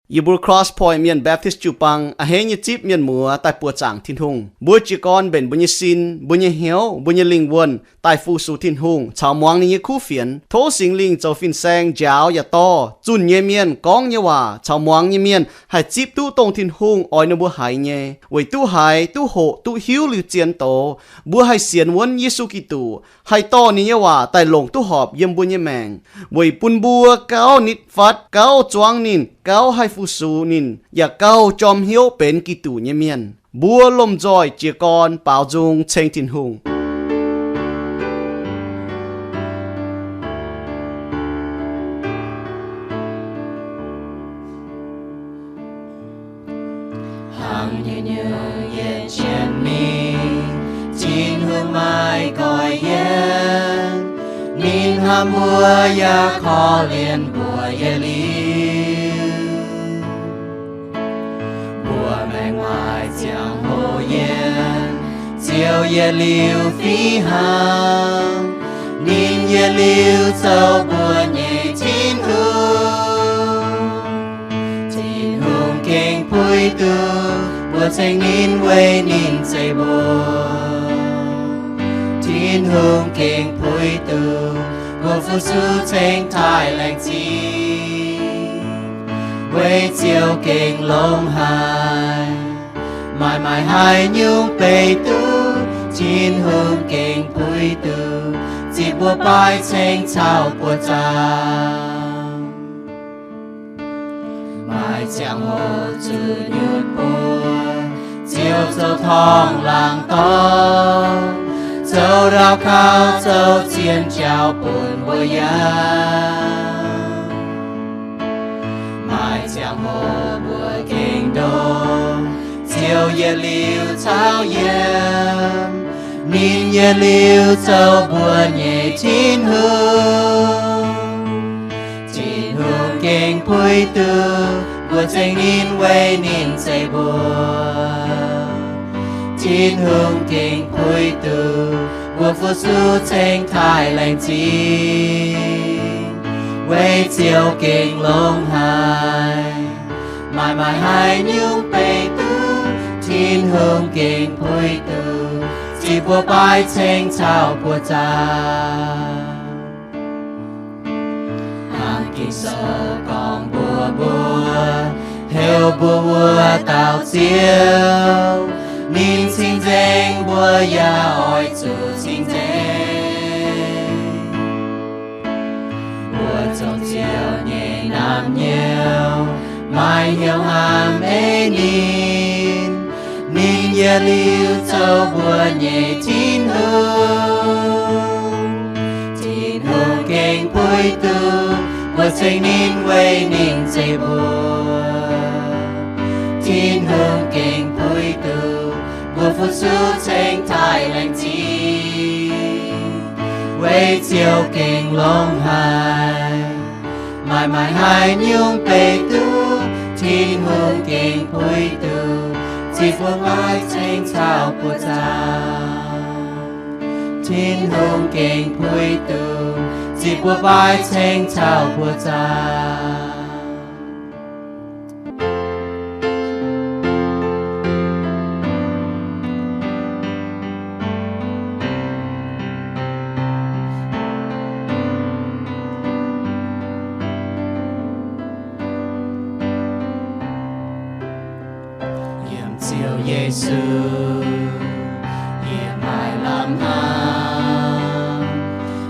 Yie mbuo Cross Point Mienh Baptist jiu-baang a'hneiv nyei zipv mienh muoz daaih buoqc zaangc Tin-Hungh. Mbuo jiez gorn mbenc mbuo nyei sin, mbuo nyei hnyouv, mbuo nyei lingh wuonh daaih fu-sux Tin-Hungh caux muangx ninh nyei kuv fienx. Tov Singx Lingh zoux fin-saeng njaaux yaac dorh zunh nyei mienh gorngv nyei waac caux muangx nyei mienh haih zipv duqv dongh Tin-Hungh oix ninh mbuo haiz nyei, weic duqv haiz, duqv hoqc, duqv hiuv liuz zien doz, mbuo haih sienx wuonv Yesu Giduc, haih dorh ninh nyei waac daaih longc duqv horpc yiem mbuo nyei maengc, weic bun mbuo gauh nitv fatv, gauh zuangv ninh, gauh haih fu-sux ninh, yaac gauh jorm hnyouv benx Giduc nyei mienh. Mbuo lomh nzoih jiez gorn baaux nzung ceng Tin-Hungh. Hnangv nyungc-nyungc yietc jienv mingh, Tin-Hungh maiv goiv yienv. Ninh hnamv mbuo yaac korv-lienh mbuo yietc liuz. Mbuo maengc maaih ziangh hoc yiem, Ziouv yietc liuz fih hnangv. Ninh yietc liuz zoux mbuo nyei Tin-Hungh. Tin-Hungh gengh puix duqv mbuo ceng ninh weic ninh zeiv mbuo. Tin-Hungh gengh puix duqv mbuo fu-sux ceng taaih laengz zingh, weic Ziouv gengh longx haic. Maaih maaih haaix nyungc beiv duqv, Tin-Hungh gengh puix duqv, zipv mbuo baaix ceng caux buoz-zaangc. Maaih ziangh hoc zuqc nyutc buoz, Ziouv zoux torngv laangz dorngx, zoux ndau kaux zoux zien jauv bun mbuo yangh. Maaih ziangh hoc mbuo gengh ndoh, Ziouv yietc liuz caux yiem, ninh yietc liuz zoux mbuo nyei Tin-Hungh. Tin-Hungh gengh puix duqv mbuo ceng ninh weic ninh zeiv mbuo. Tin-Hungh gengh puix duqv mbuo fu-sux ceng taaih laengz zingh, weic Ziouv gengh longx haic. Maaih maaih haaix nyungc beiv duqv, Tin-Hungh gengh puix duqv, zipv mbuo baaix ceng caux buoz-zaangc. Hnangv Ging-Sou gorngv mbuox mbuo, heuc mbuo wuov dauh Ziouv, ninh cing-nzengc, mbuo yaac oix zuqc cing-nzengc. Mbuo zoux Ziouv nyei naamh nyouz, maaih hnyouv hnamv ei ninh, ninh yietc liuz zoux mbuo nyei Tin-Hungh. Tin-Hungh gengh puix duqv mbuo ceng ninh weic ninh zeiv mbuo. Tin-Hungh gengh puix duqv mbuo fu-sux ceng taaih laengz zingh, weic Ziouv gengh longx haic. Maaih maaih haaix nyungc beiv duqv, Tin-Hungh gengh puix duqv, zipv mbuo baaix ceng caux buoz-zaangc. Tin-Hungh gengh puix duqv, zipv mbuo baaix ceng caux buoz-zaangc. Yiem Ziouv Yesu, yie maaih lamh hnamv.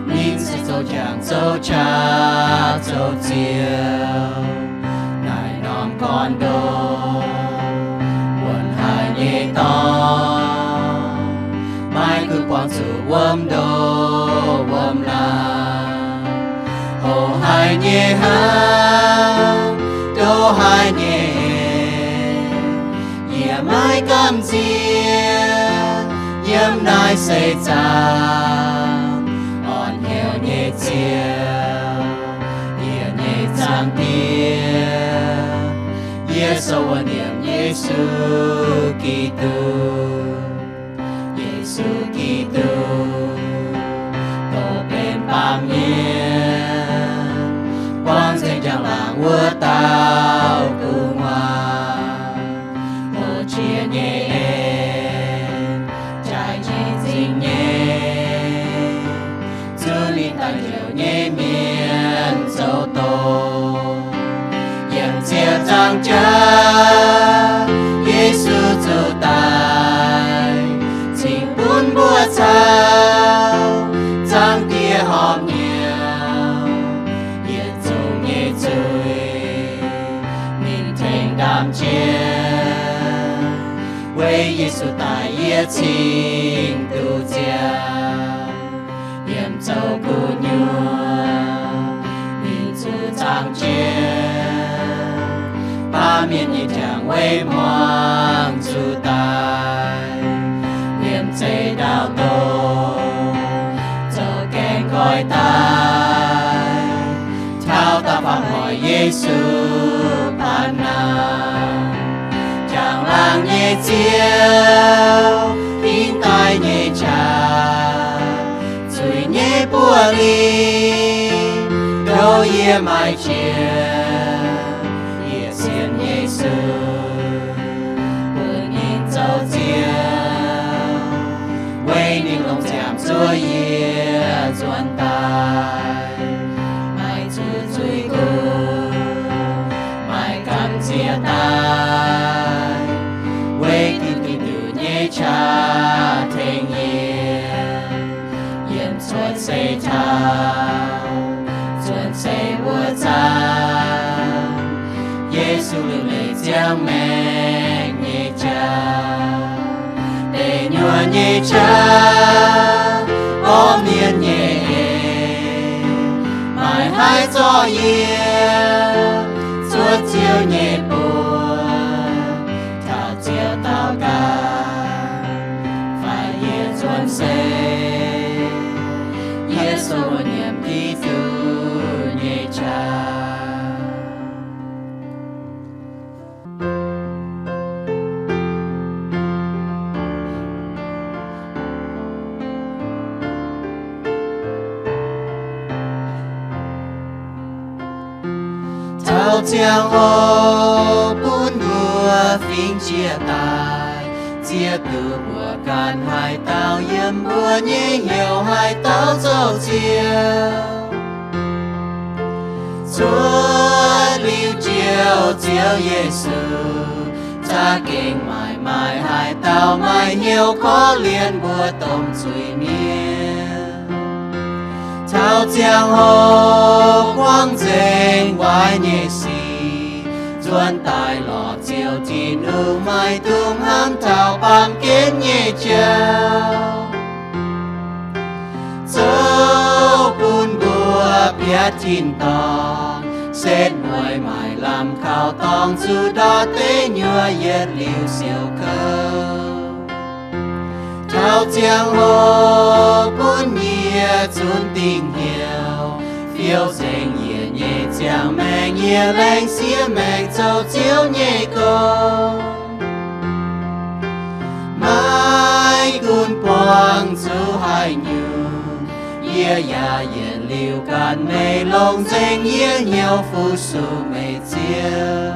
Ninh se zoux jangx zoux qaqv zoux Ziouv naaiv norm gorn-ndoqv, wuonx haic nyei dorngx, maiv gunv buangh zuqc wuom ndoqv wuom laangz. Hoqc haic nyei hnamv, ndoqv haic nyei, yie maiv gamh nziex yiem naaiv seix zaangc. Orn-hnyouv nyei Ziouv, yie nyei Zaangc Diex, yie sou wuov nyiemc Yesu Giduc. Yesu Giduc, dongh benx baamh mienh, buangv nzengc njang-laangc wuov dauh Kungx Ziouv zaangc jaax, Yesu zoux daaih, cingx bun mbuo caux Zaangc Diex horpc nyei, yietc zungv nyei zuiz ninh tengx ndaamv-jiex. Weic Yesu daaih yie cingx duqv nziex, yiem zoux gu'nyuoz ninh zuqc zaangc jiex. Baamh mienh nyei jangx weic muangx zuqc daaih, liemh zeih ndaauv doz, zoux gaengh nqoi daaih, taux da'faanh hoic Yesu paanx naaic, jangx laangh nyei Ziouv, ginv daaih nyei qaqv, zuiz nyei buoz-ling, ndouv yie maaih jiex, yie sienx Yesu, bun ninh zoux Ziouv. Weic ninh longc ziangx zuov yie nzuonx daaih, maaih zuqc zuiz gunv, maaih gamh nziex daaih, weic Giduc nyei qaqv tengx yie, yiem cuotv seix taux nzuonx seix wuov zanc, Yesu liuc leiz ziangh maengc nyei jauv, deic nyuoqc nyei qaqv, orv mienh nyei eix, maaih haaix zorqv yie cuotv Ziouv nyei buoz? Taux Ziouv daux gaux, faix yie nzuonx seix, yie sou nyiemc Giduc nyei qaqv. Taux ziangh hoc bun mbuo fingx jiex daaih, ziex diuc mbuo ganh haaix dauh yiem mbuo nyei hnyouv haaix dauh zoux Ziouv. Cuotv liuz Ziouv, Ziouv Yesu, za'gengh maaih, maaih haaix dauh maaih hnyouv korv-lienh mbuo domh zuiz-mienh. Taux ziangh hoc buangv nzengc waaic nyei sic, nzuonx daaih lorz Ziouv Tin-Hungh, maaih dungz hnamv taux baamh gen nyei jauv, zoux bun mbuo biatv tin-dorngh, setv mueiz maaih lamh kaux dorngx zuqc ndortv deic nyuoqc yietc liuz siouc kouv. Taux ziangh hoc bun yie zunc dingc hnyouv, fiou nzengc yie nyei ziangh maengc, yie laengz siev maengc zoux Ziouv nyei gong. Maiv gunv buangh zuqc haaix nyungc, yie yaac yietc liuz ganh meih longc nzengc yie hnyouv fu-sux meih Ziouv.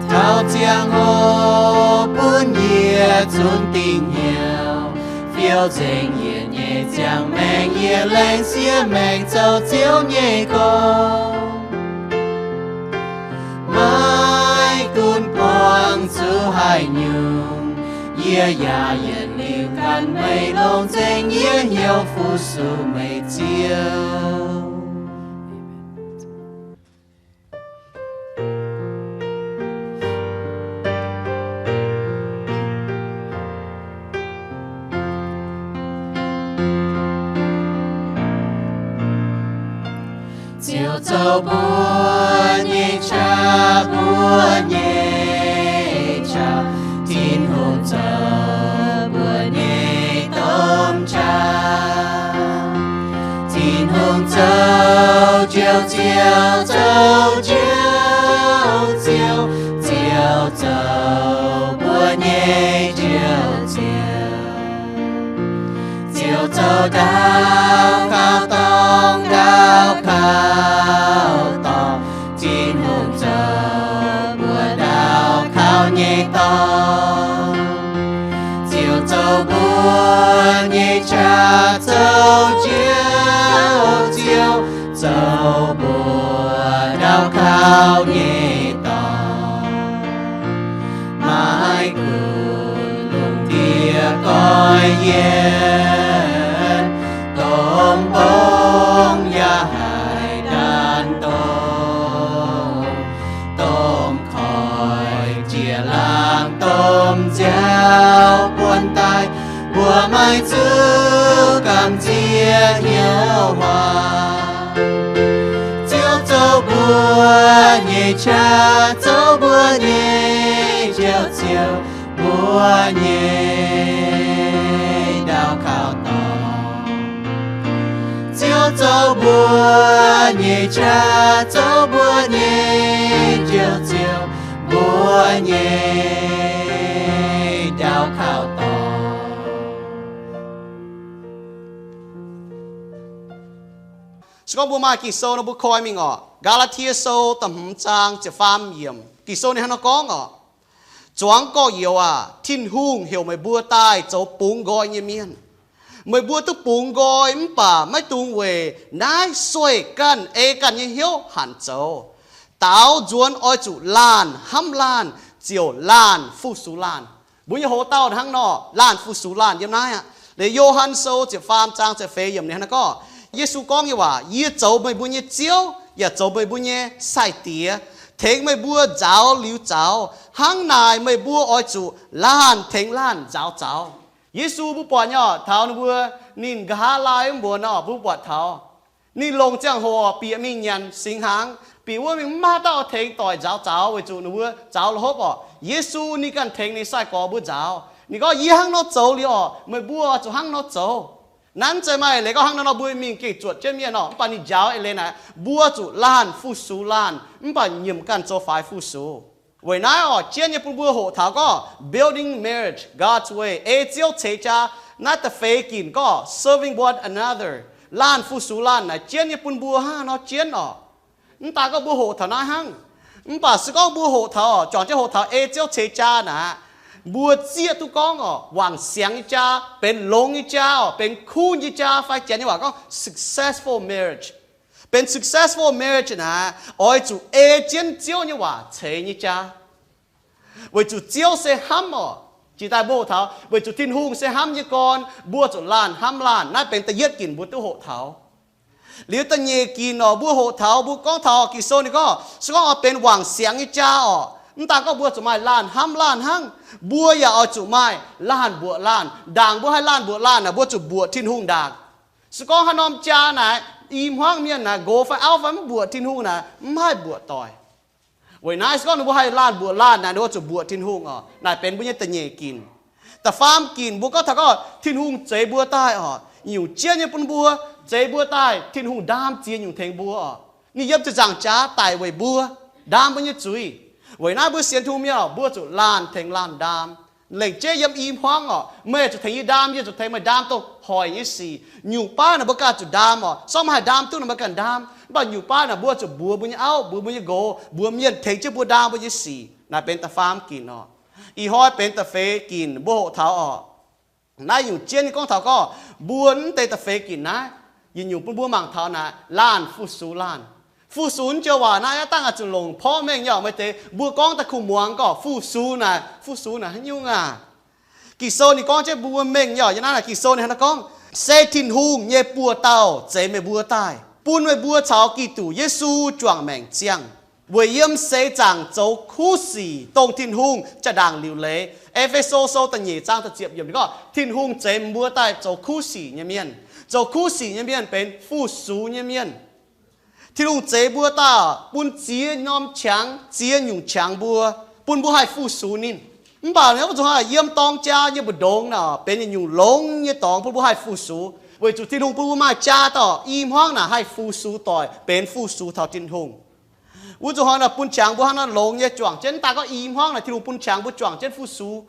Taux ziangh hoc bun yie zunc dingc hnyouv, fiou nzengc yie nyei ziangh maengc, yie laengz siev maengc zoux Ziouv nyei gong. Maiv gunv buangh zuqc haaix nyungc, yie yaac yietc liuz ganh meih longc nzengc yie hnyouv fu-sux meih Ziouv. Ziouv zoux mbuo nyei qaqv, mbuo nyei qaqv. Tin-Hungh zoux mbuo nyei domh qaqv. Tin-Hungh zoux Njoux Ziouv, zoux Njoux Ziouv, Ziouv zoux mbuo nyei Njoux Ziouv. Ziouv zoux ndau kauv dorngh, ndau kauv dorngh. Tin-Hungh zoux mbuo ndau kauv nyei dorngh. Ziouv zoux mbuo nyei qaqv, zoux Njoux Ziouv, zoux mbuo ndau kauv nyei mienh, domh mbong yaac haih ndaanv domh, domh koiv jiex laangz domh nziaaux buonv daaih, mbuo maiv zuqc gamh nziex hnyouv waac. Ziouv zoux mbuo nyei qaqv, zoux mbuo nyei njoux ziouc, mbuo nyei ndau kaux dorngx. Ziouv zoux mbuo nyei qaqv, zoux mbuo nyei njoux ziouc, mbuo nyei ndau kaux dorngx. Se gorngv mbuo maaih Ging-Sou nor, mbuo koi mingh orqc. Gaa^laa^tie Sou da'hmz zaang ziepc faam yiemc, Ging-Sou ninh hnangv nor gorngv orqc, Zuangx gorx-youz aac, Tin-Hungh heuc meih mbuo daaih zoux bungx nqoi nyei mienh. Meih mbuo duqv bungx nqoi mv baac maiv dungx weic naaiv sueih ganh, ei ganh nyei hnyouv hanc zoux. Daaux nzuonx oix zuqc laanh hnamv laanh, ziouc laanh fu-sux laanh. Mbuo nyei hoc-dauh hnangv nor, laanh fu-sux laanh yiem naaiv aqv. Liuz Yo^han Sou ziepc faam zaang ziepc feix yiemc ninh hnangv nor gorngv, Yesu gorngv nyei waac, Yie zoux meih mbuo nyei Ziouv yaac zoux meih mbuo nyei Sai-Diex, tengx meih mbuo nzaaux liuz zaux. Hnangv naaic meih mbuo oix zuqc laanh tengx laanh nzaaux zaux. Yesu mbuo buatc nyei orqc, taux ninh mbuo ninh nqa'haav laai mv mbuox nor, mbuo buatc taux ninh longc ziangh hoc bieqc mingh nyanc singx hnaangx, bieqc wuov mingh mv maaih dauh tengx doic nzaaux zaux weic zuqc ninh mbuo zaux la'hopv orqc. Yesu ninh ganh tengx ninh sai-gorx mbuo nzaaux. Ninh gorngv, Yie hnangv nor zoux liuz orqc, meih mbuo zuqc hnangv nor zoux. Naaiv mv zeiz maaih leiz gorngv hnangv nor nor mbuo mingh gengh zuotc jienv mienh orqc, mv baac ninh njaaux eix leiz naaic, mbuo zuqc laanh fu-sux laanh, mv baac nyiemc ganh zoux faix fu-sux. Weic naaiv orqc, jienv nyei bun mbuo hoqc taux gorngv Building Marriage God's Way, ei Ziouv ceix jaa. Naaiv da'feix ginc gorngv Serving One Another, laanh fu-sux laanh naaic jienv nyei bun mbuo hnangv nor jienv orqc. Mv daaih gorngv mbuo hoqc taux naaiv hnangv. Mv baac se gorngv mbuo hoqc taux orqc, juangc jienv hoqc taux ei Ziouv ceix jaa naaic, mbuo zieqv duqv gorngv orqc, wangc siangx nyei jaa, benx longx nyei jaa orqc, benx kuv nyei jaa, fai janx nyei waac gorngv successful marriage. Benx successful marriage naaic, oix zuqc ei jienv Ziouv nyei waac ceix nyei jaa. Weic zuqc Ziouv se hnamv orqc. Jiex daaih mbuo hoqc taux weic zuqc Tin-Hungh se hnamv nyei gorn, mbuo zuqc laanh hnamv laanh. Naaiv benx da'yietv ginc mbuo duqv hoqc taux. Liuz da'nyeic ginc orqc, mbuo hoqc taux, mbuo gorngv taux Ging-Sou ninh gorngv, se gorngv oix benx wangc siangx nyei jaa orqc, mv daaih gorngv mbuo zuqc maaih laanh hnamv laanh hnangv, mbuo yaac oix zuqc maaih laanh mbuoqc laanh. Ndaangc mbuo haih laanh mbuoqc laanh naaic, mbuo zuqc mbuoqc Tin-Hungh ndaangc. Se gorngv haaix norm jaa naaic, i hmuangv mienh naaic, nqox fai auv fai mv mbuoqc Tin-Hungh naaic, mv haih mbuoqc doic. Weic naaiv se gorngv ninh mbuo haih laanh mbuoqc laanh naaic, ninh mbuo zuqc mbuoqc Tin-Hungh orqc. Naaic benx mbuo nyei da'nyeic ginc. Da'faam ginc mbuo gorngv taux gorngv Tin-Hungh zeix mbuo daaih orqc, nyungc jienv nyei bun mbuo, zeix mbuo daaih, Tin-Hungh ndaam ziex nyungc tengx mbuo orqc. Ninh yiem ziepc nzaangc jaax daic weic mbuo, ndaam mbuo nyei zuiz. Weic naaiv mbuo sienx Tin-Hungh mienh orqc, mbuo zuqc laanh tengx laanh ndaam. Lengc jeiv yiem i hmuangv orqc, meih zuqc tengx yie ndaam, yie zuqc tengx meih ndaam dongh hoic nyei sic. Nyungc baav naaic mbuo ganh zuqc ndaam orqc. Se gorngv maiv haih ndaam duqv naaic, mbuo ganh ndaam. Mv baac nyungc baav naaic mbuo zuqc mbuox mbuo nyei auv, mbuox mbuo nyei nqox, mbuox mienh tengx jienv mbuo ndaam mbuo nyei sic. Naaiv benx da'faam ginc orqc. Ih hnoi benx da'feix ginc mbuo hoqc taux orqc, naaiv nyungc jienv nyei gorngv taux gorngv mbuo mv deix da'feix ginc naaiv, yietc nyungc bun mbuo mangc taux naaic laanh fu-sux laanh. Fu-sux naaiv joux waac naaiv yaac dangh oix zuqc longc porv mengh nyei orqc. Maaih deix mbuo gorngv daaih kuh muangx gorngv fu-sux naaic, fu-sux naaic haaix nyungc aac? Ging-Sou ninh gorngv jienv mbuo mengh nyei orqc. Yiem naaiv naaic Ging-Sou ninh hnangv naaiv gorngv, Se Tin-Hungh nyei buoz-dauh zeix meih mbuo daaih, bun meih mbuo caux Giduc Yesu juangc maengc ziangh, weic yiem seix zaangc zoux kuv sic, dongh Tin-Hungh jaa-ndaangc liuc leiz. E^fe^so Sou da'nyeic zaang da'ziepc yiemc ninh gorngv Tin-Hungh zeix mbuo daaih zoux kuv sic nyei mienh. Zoux kuv sic nyei mienh benx fu-sux nyei mienh. Tin-Hungh zeix mbuo daaih bun ziex norm qangx, ziex nyungc qangx mbuo, bun mbuo haih fu-sux ninh. Mv baac wuov zuqc yiem dorng jaa nyei mbu'ndongx naaic benx yietc nyungc longx nyei dorngx bun mbuo haih fu-sux, weic zuqc Tin-Hungh bun mbuo maaih jaa dauh i hmuangv naaic haih fu-sux doic, benx fu-sux taux Tin-Hungh. Wuov zuqc hnoi naaic bun qangx mbuo hnangv naaiv longx nyei juangc jienv, mv daaih gorngv i hmuangv naaic Tin-Hungh bun qangx mbuo juangc jienv fu-sux.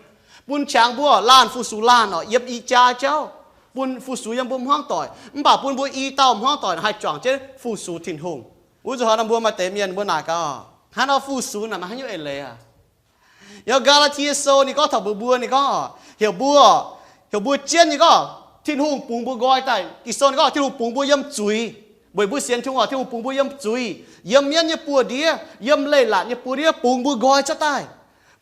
Bun qangx mbuo laanh fu-sux laanh orqc, yiem i jaa jauv, bun fu-sux yiem mbuo hmuangv doic. Mv baac bun mbuo i dauh hmuangv doic haih juangc jienv fu-sux Tin-Hungh. Wuov zuqc hnoi naaic mbuo maaih deix mienh mbuo naaic gaax, hnangv nor fu-sux naaic maaih haaix nyungc eix leiz aac? Yiem Gaa^laa^tie Sou ninh gorngv taux mbuox mbuo, ninh gorngv, heuc mbuo, heuc mbuo jienv, ninh gorngv Tin-Hungh bungx mbuo nqoi daaih. Ging-Sou ninh gorngv Tin-Hungh bungx mbuo yiem zuiz. Weic mbuo sienx Tin-Hungh orqc, Tin-Hungh bungx mbuo yiem zuiz, yiem mienv nyei buoz-ndiev, yiem leiz-latc nyei buoz-ndiev bungx mbuo nqoi cuotv daaih.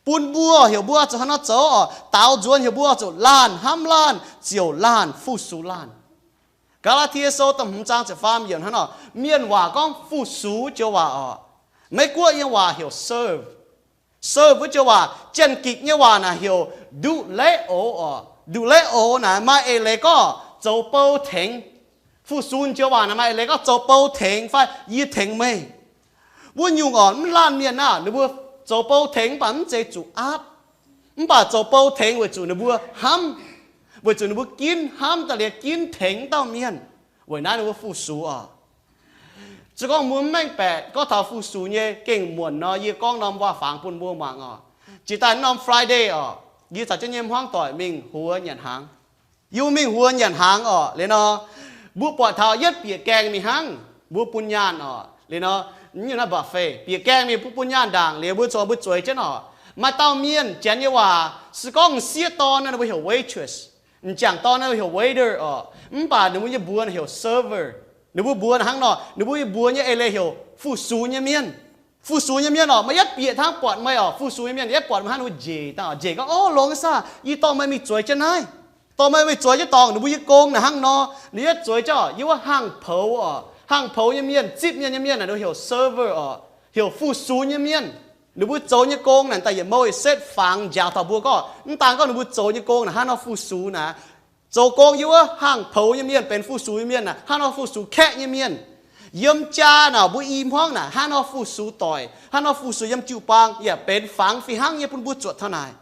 bun mbuo heuc mbuo zuqc haaix nor zoux oc, daaux nzuonx heuc mbuo zuqc laanh hnamv laanh, ziouc laanh fu-sux laanh. Gaa^laa^tie Sou da'hmz zaang ziepc faam yiemc hnangv nor, mienh waac gorngv fu-sux joux waac oc. Meiv Guoqv nyei waac heuc serve. Serve wuov joux waac, Janx-Gikc nyei waac naaic heuc douleco oc. Douleco naaic maaih eix leiz gorngv zoux bou tengx. Fu-sux joux waac naaic maaih eix leiz gorngv zoux bou tengx fai yie tengx meih. Wuov nyungc oc, mv laanh mienh naaic ninh mbuo zoux bou tengx mv baac mv zeiz zuqc aapv. Mv baac zoux bou tengx weic zuqc ninh mbuo hnamv, weic zuqc ninh mbuo ginv hnamv daaih liuz ginv tengx dauh mienh. Weic naaiv ninh mbuo fu-sux oc. Se gorngv mbuo mv mengh baeqc gorngv taux fu-sux nyei gengh muonc nor, yie gorngv norm waac-fangx bun mbuo muangx oc. Jiex daaih norm Friday oc, yie caux jienv nyei hmuangv doic mingh huox nyanc hnaangx. Yie mbuo mingh huox nyanc hnaangx oc. Liuz nor, mbuo buatc taux yietv bieqc gaengh mingh hnangv, mbuo bun nyaanh oc. Liuz nor, buffet bieqc gaengh mingh, mbuo bun nyaanh ndaangc liuz mbuo corc mbuo zueiz jienv oc. Maaih dauh mienh, Janx nyei waac se gorngv m'sieqv dorn naaic ninh mbuo heuc waitress, m'jangc dorn naaic ninh mbuo heuc waiter oc. Mv baac ninh mbuo nyei mbuox naaic heuc server. Ninh mbuo mbuox naaic hnangv nor, ninh mbuo nyei mbuox nyei eix leiz heuc fu-sux nyei mienh. Fu-sux nyei mienh oc, maaih yietv bieqc hnangv buatc meih oc, fu-sux nyei mienh yietv buatc meih hnangv ninh mbuo njiec daaih oc, njiec gorngv, O, longx saah, yie dorh meih mingh zueiz jienv naaiv. Dorh meih mingh zueiz jienv dorngc ninh mbuo nyei gong naaic hnangv nor. Ninh yietv zueiz jienv oc, yie wuov hangx poux oc, hangx poux nyei mienh, zipv mienh nyei mienh naaic ninh mbuo heuc server oc, heuc fu-sux nyei mienh. Ninh mbuo zoux nyei gong naaic daaih yietc mouh yietc setv fangx njaaux taux mbuo gorngv, mv daan gorngv ninh mbuo zoux nyei gong naaic hnangv nor fu-sux naaic. Zoux gong yiem wuov hangx poux nyei mienh, benx fu-sux nyei mienh naaic hnangv nor fu-sux kaeqv nyei mienh. Yiem jaa naaic mbuo i hmuangv naaic hnangv nor fu-sux doic, hnangv nor fu-sux yiem jiu-baang yaac benx fangx fih hnangv nyei bun mbuo zuotc taux naaic.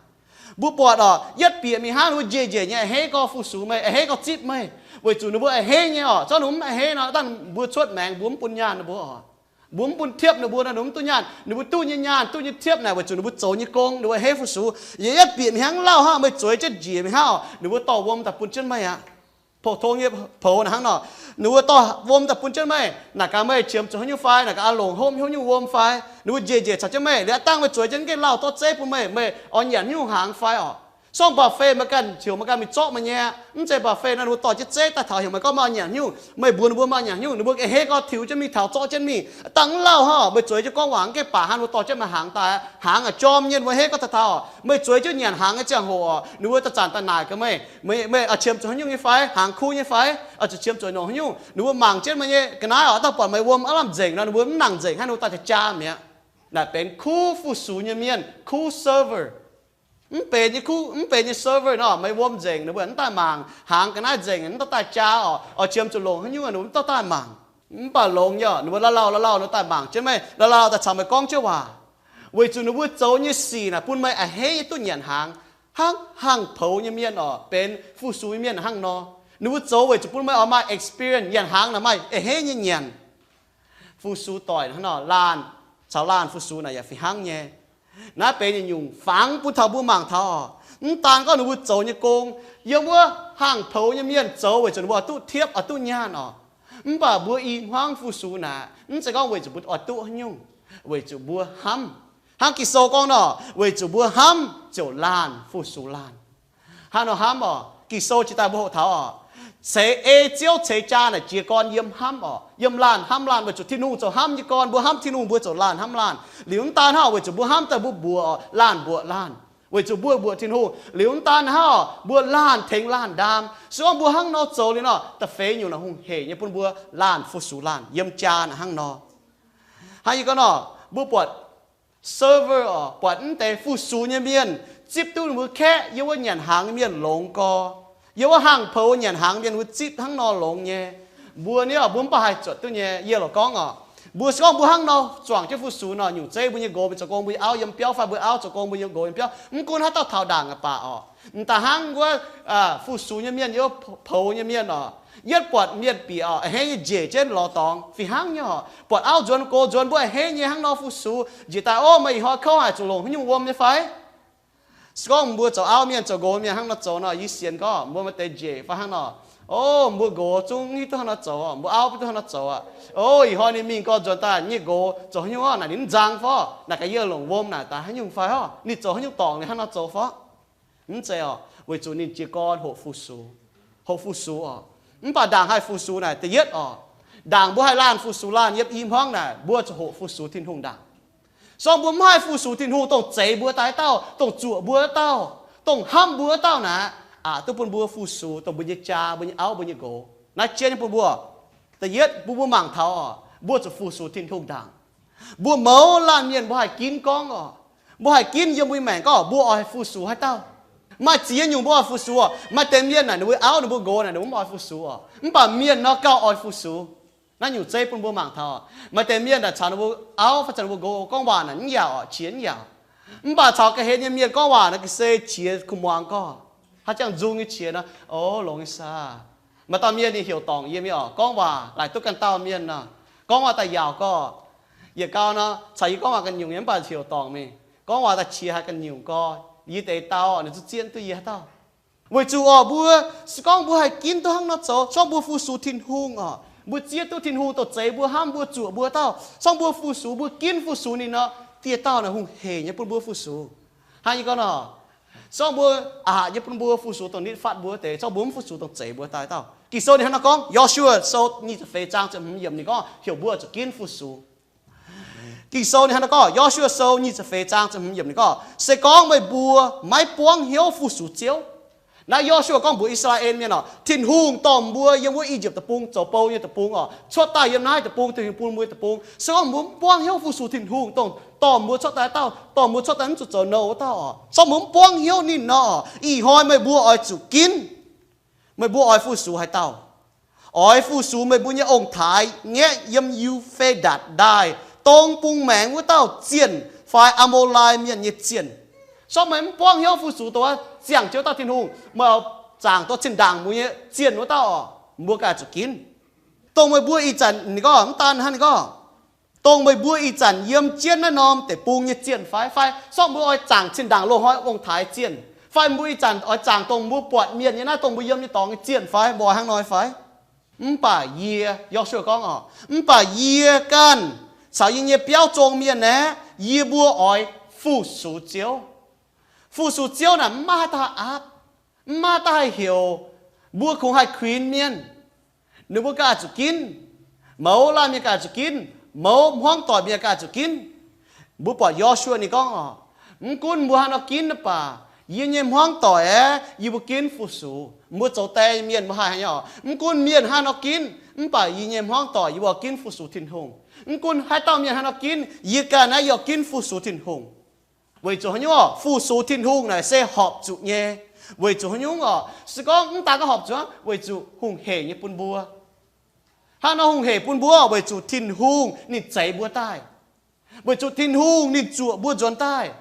Mbuo buatc oc, yietv bieqc mingh hnangv ninh mbuo njiec njiec nyei, a'hneiv gorngv fu-sux meih, a'hneiv gorngv zipv meih, weic zuqc ninh mbuo a'hneiv nyei oc. Zorqv ninh mbuo mv a'hneiv nor, dangh mbuo cuotv maengx mbuo mv bun nyaanh ninh mbuo oc. Mbuo mv bun tiepv ninh mbuo nor, ninh mbuo mv duqv nyaanh. Ninh mbuo duqv nyei nyaanh, duqv nyei tiepv naaic weic zuqc ninh mbuo zoux nyei gong, ninh mbuo a'hneiv fu-sux. Yie yietv bieqc mingh hnangv lauh hnangv, meih zueiz jienv njiec mingh hnangv oc, ninh mbuo dorh wuom daaih bun jienv meih aqv. Pou-tong nyei poux naaic hnangv nor, ninh mbuo dorh wuom daaih bun jienv meih. Naaic gaax meih qiemx zuqc haaix nyungc fai, naaic gaax longc hopv haaix nyungc wuom fai. Ninh mbuo njiec njiec caux jienv meih, liuz dangh meih zueiz jienv gengh lauh dorh zeiv bun meih, meih oix nyanc haaix nyungc hnaangx fai oc. Sorng buffet meih ganh heuc meih ganh mingh zorqv meih nyei aqv. Mv zeiz buffet nor, ninh mbuo dorh jienv zeiv daaih taux heuc meih gorngv meih oix nyanc haaix nyungc, meih mbuox ninh mbuo meih oix nyanc haaix nyungc, ninh mbuo a'hneiv gorngv tiux jienv mingh taux zorqv jienv mingh. Dangh mv lauh hnangv, meih zueiz jienv gorngv waac gengh baac hnangv ninh mbuo dorh jienv meih hnaangx daaih, hnaangx a'jormh nyei, ninh mbuo a'hneiv gorngv taux taux oc. Meih zueiz jienv nyanc hnaangx nyei ziangh hoc oc, ninh mbuo daaih zanc daaih naaic gaax meih, meih, meih oix qiemx zuqc haaix nyungc nyei fai, hnaangx kuv nyei fai, oix zuqc qiemx zuqc longc haaix nyungc, ninh mbuo mangc jienv meih nyei ga'naaiv oc. Dangh buatc meih wuom aav lamh nzengc nor, ninh mbuo mv nangc nzengc hnangv, ninh mbuo daaih jaa jaa mi'aqv. Naaic benx kuv fu-sux nyei mienh, kuv server. Mv benx nyei kuv, mv benx nyei server nor, meih wuom nzengc, ninh mbuo mv daaih mangc, hnaangx ga'naaiv nzengc, mv daaih daaih jaa oc, oix qiemx zuqc longc haaix nyungc, ninh mbuo mv daaih daaih mangc. Mv baac longx nyei oc, ninh mbuo lauh lauh lauh lauh ninh daaih mangc jienv meih, lauh lauh daaih caux meih gorngv jienv waac. Weic zuqc ninh mbuo zoux nyei sic naaic bun meih a'hneiv nyei duqv nyanc hnaangx, hnangv hangx poux nyei mienh oc, benx fu-sux nyei mienh hnangv nor. Ninh mbuo zoux weic zuqc bun meih oix maaih experience, nyanc hnaangx naaic maaih a'hneiv nyei nyanc. Fu-sux doic hnangv nor, laanh caux laanh fu-sux naaic yaac fih hnangv nyei. Naaiv benx yietc nyungc fangx bun taux mbuo mangc taux oc. Mv daan gorngv ninh mbuo zoux nyei gong, yiem wuov hangx poux nyei mienh zoux weic zuqc ninh mbuo oix duqv tiepv, oix duqv nyaanh oc. Mv baac mbuo i hmuangv fu-sux naaic, mv zeiz gorngv weic zuqc mbuo oix duqv haaix nyungc, weic zuqc mbuo hnamv. Hnangv Ging-Sou gorngv nor, weic zuqc mbuo hnamv ziouc laanh fu-sux laanh. Hnangv nor hnamv oc, Ging-Sou jiex daaih mbuo hoqc taux oc, ceix ei Ziouv ceix jaa naaic jiez gorn yiem hnamv oc. Yiem laanh hnamv laanh weic zuqc Tin-Hungh zoux hnamv nyei gorn, mbuo hnamv Tin-Hungh mbuo ziouc laanh hnamv laanh. Liuz mv daan hnangv oc, weic zuqc mbuo hnamv daaih mbuo mbuoqc oc, laanh mbuoqc laanh. Weic zuqc mbuo mbuoqc Tin-Hungh, liuz mv daan hnangv oc, mbuo laanh tengx laanh ndaam. Se gorngv mbuo hnangv nor zoux liuz nor, da'feix nyungc naaic hungh heic nyei bun mbuo laanh fu-sux laanh yiem jaa naaic hnangv nor. Hnangv yie gorngv nor, mbuo buatc server oc, buatc mv deix fu-sux nyei mienh zipv duqv ninh mbuo kaeqv, yiem wuov nyanc hnaangx nyei mienh longx gorx. Yiem wuov hangh poux nyanc hnaangx mienh mbuo zipv hnangv nor longx nyei. Mbuo ni oc, mbuo mv baac haih zuotc duqv nyei. Yie lorqc gorngv oc, mbuo se gorngv mbuo hnangv nor zuangx jienv fu-sux nor, nyungc zeiv mbuo nyei nqox mingh zoux gong mbuo nyei auv yiem biauv fai mbuo auv zoux gong mbuo nyei nqox yiem biauv, mv gunv haaix dauh taux ndaangc aqv baac oc, mv daaih hnangv wuov fu-sux nyei mienh, yiem wuov poux nyei mienh oc, yietv buatc mienh bieqc oc, a'hneiv nyei njiec jienv lorz dorngx fih hnangv nyei oc. Buatc auv nzuonx gox nzuonx mbuo a'hneiv nyei hnangv nor fu-sux. Njiec daaih, Ov, meih ih hnoi kouv haic, zuqc longc haaix nyungc wuom nyei fai? Se gorngv mbuo zoux auv mienh zoux nqox mienh hnangv nor zoux nor, yie sienx gorngv mbuo maaih deix njiec fai hnangv nor, Ov, mbuo nqox zungv hiuv duqv hnangv nor zoux, mbuo auv hiuv duqv hnangv nor zoux aqv. Ov, ih hnoi ninh mingh gorx nzuonx daaih, nyei nqox zoux haaix nyungc oc, naaic ninh mv nzang fai? Naaic gaax yie longc wuom naaic daaih haaix nyungc fai oc? Ninh zoux haaix nyungc dorngc ninh hnangv nor zoux fai? Mv zeiz oc, weic zuqc ninh jiez gorn hoqc fu-sux, hoqc fu-sux oc. Mv baac ndaangc haih fu-sux naaic da'yietv oc, ndaangc mbuo haih laanh fu-sux laanh yiem i hmuangv naaic, mbuo zuqc hoqc fu-sux Tin-Hungh ndaangc. Sorng mbuo mv haih fu-sux Tin-Hungh dongh zeix mbuo daaih dauh, dongh zuoqc mbuo dauh, dongh hnamv mbuo dauh naaic, aqc duqv bun mbuo fu-sux dongh mbuo nyei jaa, mbuo nyei auv, mbuo nyei nqox. Naaiv jien nyei bun mbuo, da'yietv bun mbuo mangc taux oc, mbuo zuqc fu-sux Tin-Hungh ndaangc. Mbuo mouz laanh mienh mbuo haih ginv gorngv oc, mbuo haih ginv yiem mbuo nyei maengc gorngv mbuo oix fu-sux haaix dauh. Maaih ziex nyungc mbuo oix fu-sux oc. Maaih deix mienh naaic ninh mbuo auv ninh mbuo nqox naaic ninh mbuo mv oix fu-sux oc, mv baac mienh nor gauh oix fu-sux. Naaiv nyungc zeiv bun mbuo mangc taux, maaih deix mienh naaic caux ninh mbuo auv fai caux ninh mbuo nqox gorngv waac naaic mv yaauc oc, qiex mv yaauc. Mv baac caux ga'hlen nyei mienh gorngv waac naaic ga'sie qiex kuv muangx gorngv, haaix ziangh nzung nyei qiex nor, o, longx nyei saah. Maaih dauh mienh ninh heuc dorngc yie mingh oc, gorngv waac laaic duqv ganh dauh mienh nor, gorngv waac daaih yaauc gorngv, yietc gau nor caux yie gorngv waac ganh nyungc nyei mv baac heuc dorngc mingh, gorngv waac daaih qiex haiz ganh nyungc gorngv, yie deix dau ninh zuqc zien duqv yie haaix dauh. Weic zuqc oc mbuo, se gorngv mbuo haih ginv duqv hnangv nor zoux, sorng mbuo fu-sux Tin-Hungh oc, mbuo zieqv duqv Tin-Hungh dongh zeix mbuo, hnamv mbuo, zuoqc mbuo dauh, sorng mbuo fu-sux, mbuo ginv fu-sux ninh nor, dieh dauh naaic hungh heic nyei bun mbuo fu-sux. Hnangv yie gorngv nor, sorng mbuo aqc nyei bun mbuo fu-sux dongh nitv fatv mbuo wuov deix, sorng mbuo mv fu-sux dongh zeix mbuo daaih dauh. Ging-Sou ninh hnangv nor gorngv, Yo^su^waa Sou nyic ziepc feix zaang ziepc hmz yiemc ninh gorngv heuc mbuo zuqc ginv fu-sux. Ging-Sou ninh hnangv nor gorngv, Yo^su^waa Sou nyic ziepc feix zaang ziepc hmz yiemc ninh gorngv, se gorngv meih mbuo maiv buangv hnyouv fu-sux Ziouv. Naaiv Yo^su^waa gorngv mbuox I^saa^laa^en Mienh oc, Tin-Hungh dorh mbuo yiem wuov I^yipv Deic-Bung zoux bou nyei deic-bung oc, cuotv daaih yiem naaiv deic-bung, Tin-Hungh bun mbuo nyei deic-bung. Se gorngv mbuo mv buangv hnyouv fu-sux Tin-Hungh dongh dorh mbuo cuotv daaih dauh, dorh mbuo cuotv daaih mv zuqc zoux nouh wuov dauh oc, se gorngv mbuo mv buangv hnyouv ninh nor, ih hnoi meih mbuo oix zuqc ginv. Meih mbuo oix fu-sux haaix dauh? Oix fu-sux meih mbuo nyei ong-taaix ngaeqv yiem Yu^fe^ndatc Ndaaih dong bung maengx wuov dauh zienh fai Aa^mo^lai Mienh nyei zienh? Se gorngv meih mv buangv hnyouv fu-sux dongh ziangh jienv dauh Tin-Hungh, meih zaangc dongh zinh ndaangc mbuo nyei zienh wuov dauh oc, mbuo ganh zuqc ginv. Dongh meih mbuo ih zanc, ninh gorngv mv daan hnangv, ninh gorngv, dongh meih mbuo ih zanc yiem jienv naaiv norm deic-bung nyei zienh fai? Fai se gorngv mbuo oix zaangc zinh ndaangc loz-hnoi ong-taaix zienh, fai mbuo ih zanc oix zaangc dongh mbuo buatc mienh nyei naaiv, dongh mbuo yiem nyei dorngx nyei zienh fai? Mbuo oix hnangv nor fai? Mv baac yie, Yo^su^waa gorngv oc, mv baac yie ganh caux yie nyei biauv zong mienh aeqv, yie mbuo oix fu-sux Ziouv. Fu-sux Ziouv naaic mv maaih haaix dauh haih aapv, mv maaih haaix dauh haih heuc. Mbuo kungx haih kuinx mienh, ninh mbuo ganh zuqc ginv. Mouz laanh mienh ganh zuqc ginv, mouz hmuangv doic mienh ganh zuqc ginv. Mbuo buatc Yo^su^waa ninh gorngv oc, mv gunv mbuo haaix nor ginv mv baac, yie nyei hmuangv doic aeqv, yie mbuo ginv fu-sux. Mbuo zoux die mienh mbuo haih haaix nyungc oc, mv gunv mienh haaix nor ginv mv baac yie nyei hmuangv doic yie mbuo ginv fu-sux Tin-Hungh. Mv gunv haaix dauh mienh haaix nor ginv, yie ganh naaiv yie ginv fu-sux Tin-Hungh. Weic zuqc haaix nyungc oc? Fu-sux Tin-Hungh naaic se horpc zuqc nyei. Weic zuqc haaix nyungc oc? Se gorngv mv daan gorngv horpc zuqc, weic zuqc hungh heic nyei bun mbuo. Hnangv nor hungh heic bun mbuo weic zuqc Tin-Hungh ninh zeix mbuo daaih. Weic zuqc Tin-Hungh ninh zuoqc mbuo nzuonx daaih.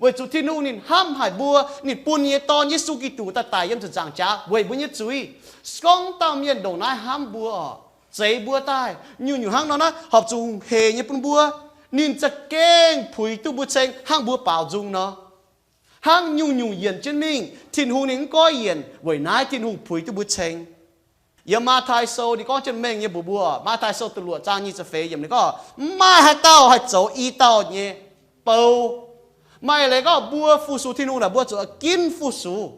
Weic zuqc Tin-Hungh ninh hnamv haic mbuo, ninh bun ninh nyei Dorn, Yesu Giduc, daaih daic yiem ziepc nzaangc jaax weic mbuo nyei zuiz. Se gorngv dauh mienh ndongc naaiv hnamv mbuo oc, zeix mbuo daaih, nyungc-nyungc hnangv nor naaiv horpc zuqc hungh heic nyei bun mbuo. Ninh za'gengh puix duqv mbuo ceng hnangv mbuo baaux nzung nor. Hnangv nyungc-nyungc yienc jienv mingh, Tin-Hungh ninh mv goiv yienc. Weic naaiv Tin-Hungh puix duqv mbuo ceng. Yiem Matv^tai Sou ninh gorngv jienv mengh nyei mbuox mbuo, Matv^tai Sou da'luoqc zaang nyic ziepc feix yiemc ninh gorngv, mv maaih haaix dauh haih zoux i dauh nyei bou. Maaih leiz gorngv mbuo fu-sux Tin-Hungh naaic mbuo zuqc ginv fu-sux.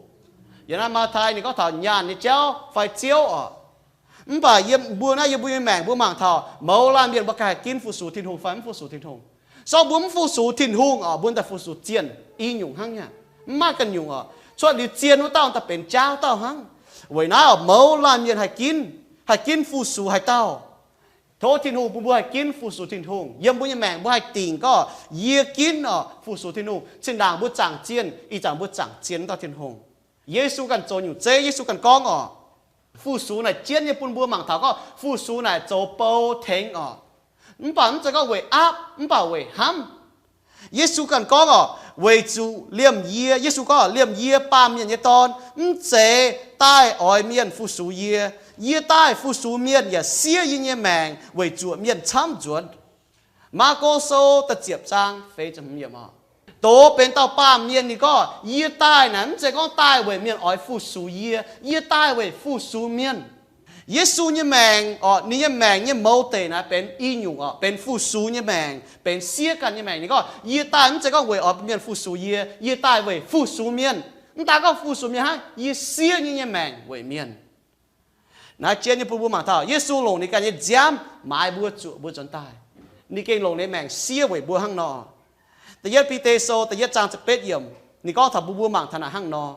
Yiem naaiv Matv^tai ninh gorngv taux nyaanh nyei jauv fai Ziouv oc. Mv baac yiem mbuo naaiv, yiem mbuo nyei maengc mbuo mangc taux mouz laanh mienh mbuo ganh haih ginv fu-sux Tin-Hungh fai mv fu-sux Tin-Hungh. Se gorngv mbuo mv fu-sux Tin-Hungh oc, mbuo daaih fu-sux zienh, i nyungc hnangv nyei, mv maaih ganh nyungc oc. Cuotv liuz zienh wuov dauh daaih benx jaauv dauh hnangv. Weic naaiv oc, mouz laanh mienh haih ginv, haih ginv fu-sux haaix dauh. Tov Tin-Hungh bun mbuo haih ginv fu-sux Tin-Hungh. Yiem mbuo nyei maengc mbuo haih dingc gorngv, yie ginv oc fu-sux Tin-Hungh. Zinh ndaangc mbuo zaangc zienh, ih zanc mbuo zaangc zienh dauh Tin-Hungh. Yesu ganh zoux nyungc zeiv, Yesu ganh gorngv oc, fu-sux naaic jienv nyei bun mbuo mangc taux gorngv fu-sux naaic zoux bou tengx oc. Mv baac mv zeiz gorngv weic aapv, mv baac weic hnamv. Yesu ganh gorngv oc, weic zuqc liemh yie, Yesu gorngv, liemh yie, Baamh Mienh nyei Dorn, mv zeiz daaih oix mienh fu-sux yie. Yie daaih fu-sux mienh yaac siev yie nyei maengc weic zuoqc mienh camv nzuonx. Maako Sou da'ziepc zaang feix ziepc hmz yiemc oc. Doz benx dauh baamh mienh ninh gorngv, yie daaih naaic mv zeiz gorngv daaih weic mienh oix fu-sux yie. Yie daaih weic fu-sux mienh. Yesu nyei maengc oc, ninh nyei maengc nyei mouz deic naaic benx i nyungc oc, benx fu-sux nyei maengc, benx siev ganh nyei maengc. Ninh gorngv, yie daaih mv zeiz gorngv weic oix mienh fu-sux yie. Yie daaih weic fu-sux mienh. Mv daaih gorngv fu-sux mienh hnangv, yie siev nyei nyei maengc weic mienh. Naaiv jienv nyei bun mbuo mangc taux Yesu longc ninh ganh nyei nziaamv maaiz mbuo, zuoqc mbuo nzuonx daaih. Ninh gengh longc ninh maengc siev weic mbuo hnangv nor. Da'yietv Bide Sou da'yietv zaang ziepc betv yiemc, ninh gorngv taux mbuo, mbuo mangc taux naaic hnangv nor.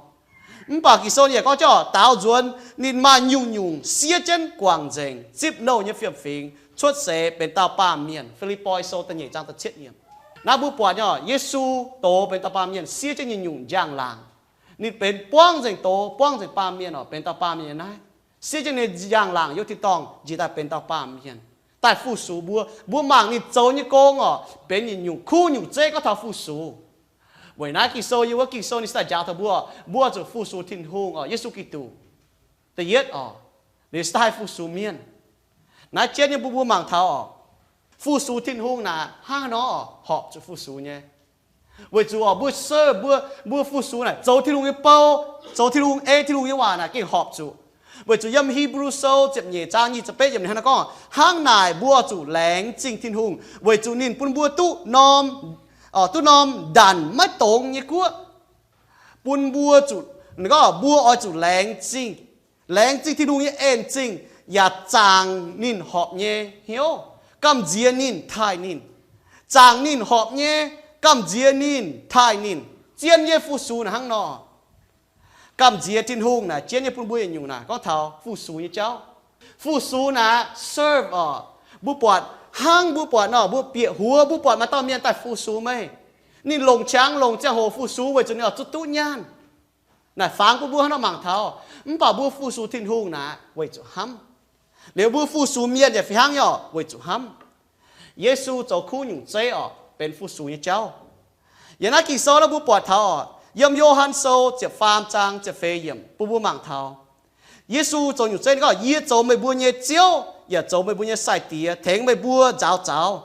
Mv baac Ging-Sou ninh yaac gorngv jienv oc, daaux nzuonx ninh maaih nyungc-nyungc siev jienv guangc nzengc, zipv nouh nyei fiem-fingx, cuotv seix benx dauh baamh mienh. Fi^lipv^poi Sou da'nyeic zaang da'cietv yiemc. Naaiv mbuo buatc nyei oc, Yesu doz benx dauh baamh mienh, siev jienv nyungc-nyungc njang-laangc. Ninh benx buangv nzengc doz, buangv nzengc baamh mienh oc, benx dauh baamh mienh nyei naaiv. Siev jienv ninh njang-laangc yiem tin-dorngh njiec daaih benx dauh baamh mienh, daaih fu-sux mbuo. Mbuo mangc ninh zoux nyei gong oc, benx nyungc-nyungc kuv nyungc zeiv gorngv taux fu-sux. Weic naaiv Ging-Sou, yiem wuov Ging-Sou ninh se daaih njaaux taux mbuo, mbuo zuqc fu-sux Tin-Hungh oc, Yesu Giduc. Da'yietv oc, ninh se daaih fu-sux mienh. Naaiv jienv nyei mbuo, mbuo mangc taux oc, fu-sux Tin-Hungh naaic hnangv haaix nor horpc zuqc fu-sux nyei. Weic zuqc oc, mbuo serve, mbuo, mbuo fu-sux naaic zoux Tin-Hungh nyei bou, zoux Tin-Hungh, ei Tin-Hungh nyei waac naaic gengh horpc zuqc. Weic zuqc yiem Hipv^lu Sou ziepc nyeic zaang nyic ziepc betv yiemc ninh hnangv naaiv gorngv, hnangv naaic mbuo zuqc laengz zingh Tin-Hungh weic zuqc ninh bun mbuo duqv norm, duqv norm ndanc maiv dongz nyei guoqv. Bun mbuo zuqc, ninh gorngv mbuo oix zuqc laengz zingh, laengz zingh Tin-Hungh nyei en zingh, yaac zaangc ninh horpc nyei hnyouv, gamh nziex ninh, taaih ninh. Zaangc ninh horpc nyei, gamh nziex ninh, taaih ninh. Zien nyei fu-sux naaic hnangv nor. Gamh nziex Tin-Hungh naaic zien nyei bun mbuo yietc nyungc naaic gorngv taux fu-sux nyei jauv. Fu-sux naaic serve oc. Mbuo buatc hnangv, mbuo buatc nor, mbuo bieqc huox, mbuo buatc maaih dauh mienh daaih fu-sux meih. Ninh longc qangx longc ziangh hoc fu-sux weic zuqc ninh oix zuqc duqv nyaanh. Naaic fangx bun mbuo hnangv nor mangc taux. Mv baac mbuo fu-sux Tin-Hungh naaic weic zuqc hnamv. Liuz mbuo fu-sux mienh yaac fih hnangv nyei oc, weic zuqc hnamv. Yesu zoux kuv nyungc zeiv oc, benx fu-sux nyei jauv. Yiem naaiv Ging-Sou naaiv mbuo buatc taux oc, yiem Yo^han Sou ziepc faam zaang ziepc feix yiemc bun mbuo mangc taux, Yesu zoux nyungc zeiv ninh gorngv, yie zoux meih mbuo nyei Ziouv yaac zoux meih mbuo nyei Sai-Diex, tengx meih mbuo nzaaux zaux.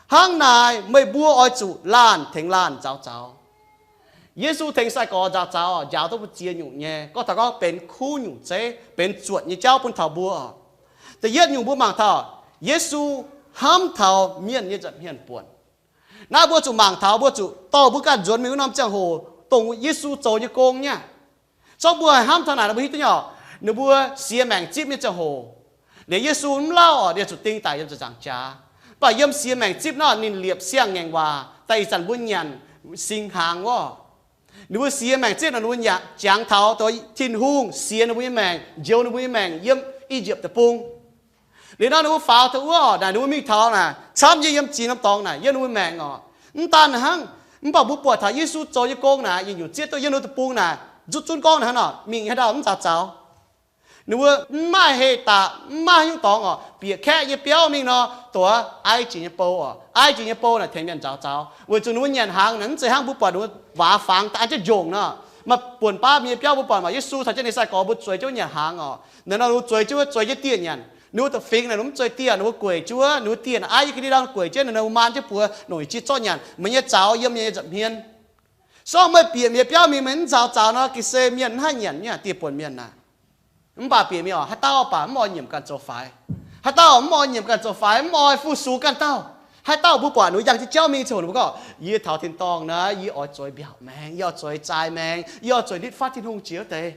Hnangv naaic meih mbuo oix zuqc laanh tengx laanh nzaaux zaux. Yesu tengx sai-gorx nzaaux zaux oc, njaaux duqv mbu'ziex nyungc nyei, gorngv taux gorngv benx kuv nyungc zeiv, benx zuotc nyei jauv bun taux mbuo oc. Da'yietv nyungc mbuo mangc taux Yesu hnamv taux mienh nyei nza'hmien buonc. Naaiv mbuo zuqc mangc taux, mbuo zuqc dorh mbuo ganh nzuonx mingh wuov norm ziangh hoc dongh Yesu zoux nyei gong nyei aqv. Zorqv mbuo haih hnamv taux naaic, mbuo hiuv duqv nyei oc, ninh mbuo siex maengc zipv nyei ziangh hoc, liuz Yesu mv lauh oc, ninh zuqc ding daic yiem ziepc nzaangc jaax. Mv baac yiem siex maengc zipv nor ninh liepc siang-ngaengc waac daaih ih zanc mbuo nyanc sing hnaangx wuov. Ninh mbuo siex maengc zipv nor ninh mbuo jangx taux dongh Tin-Hungh siex ninh mbuo nyei maengc, njoux ninh mbuo nyei maengc yiem I^yipv Deic-Bung. Liuz nor ninh mbuo faaux taux wuov naaic, ninh mbuo mingh taux naaic camv nyei yiem ziex norm dorngx naaic yiem ninh mbuo maengc oc. Mv daan hnangv, mv baac mbuo buatc taux Yesu zoux nyei gong naaic yietc nyungc zieqv duqv yiem ninh mbuo deic-bung naaic, zuqc zunv gorngv naaic hnangv nor, mingh haaix dauh mv nzaaux zaux. Ninh mbuo mv maaih heh daaih, mv maaih haaix nyungc dorngx oc, bieqc kaeqv nyei biauv mingh nor, dongh Ai Jipv nyei bou oc. Ai Jipv nyei bou naaic tengx mienh nzaaux zaux, weic zuqc ninh mbuo nyanc hnaangx naaic mv zeiz hnangv mbuo buatc ninh mbuo waac fangx daaih an jienv njongc nor. Maaih buonc baav mienh biauv mbuo buatc maac Yesu caux jienv ninh sai-gorx mbuo zueiz jienv nyanc hnaangx oc. Ninh nor ninh mbuo zueiz jienv, zueiz jienv dieh nyanc. Ninh mbuo da'fingx naaic ninh mv zueiz dieh, ninh mbuo gueic jienv wuov, ninh mbuo dieh naaic aiv jienv ga'ndiev ndau gueic jienv, ninh mbuo maan jienv buoz noic jienv zorqv nyanc. Meih nyei zaux yiem yie nyei nza'hmien. Se gorngv meih bieqc mienh biauv mingh meih mv nzaaux zaux nor, ga'sie mienh mv haih nyanc nyei dieh buonc mienh naaic. Mv baac bieqc mingh oc, haaix dauh baac mv oix nyiemc ganh zoux faix. Haaix dauh mv oix nyiemc ganh zoux faix, mv oix fu-sux ganh dauh. Haaix dauh mbuo buatc ninh mbuo yangh jienv jauv mingh ziangh hoc ninh mbuo gorngv, yie taux tin-dorngh naaic yie oix zueiz mbiaauc maengx, yie oix zueiz zaai maengx, yie oix zueiz nitv fatv Tin-Hungh jiex wuov deix.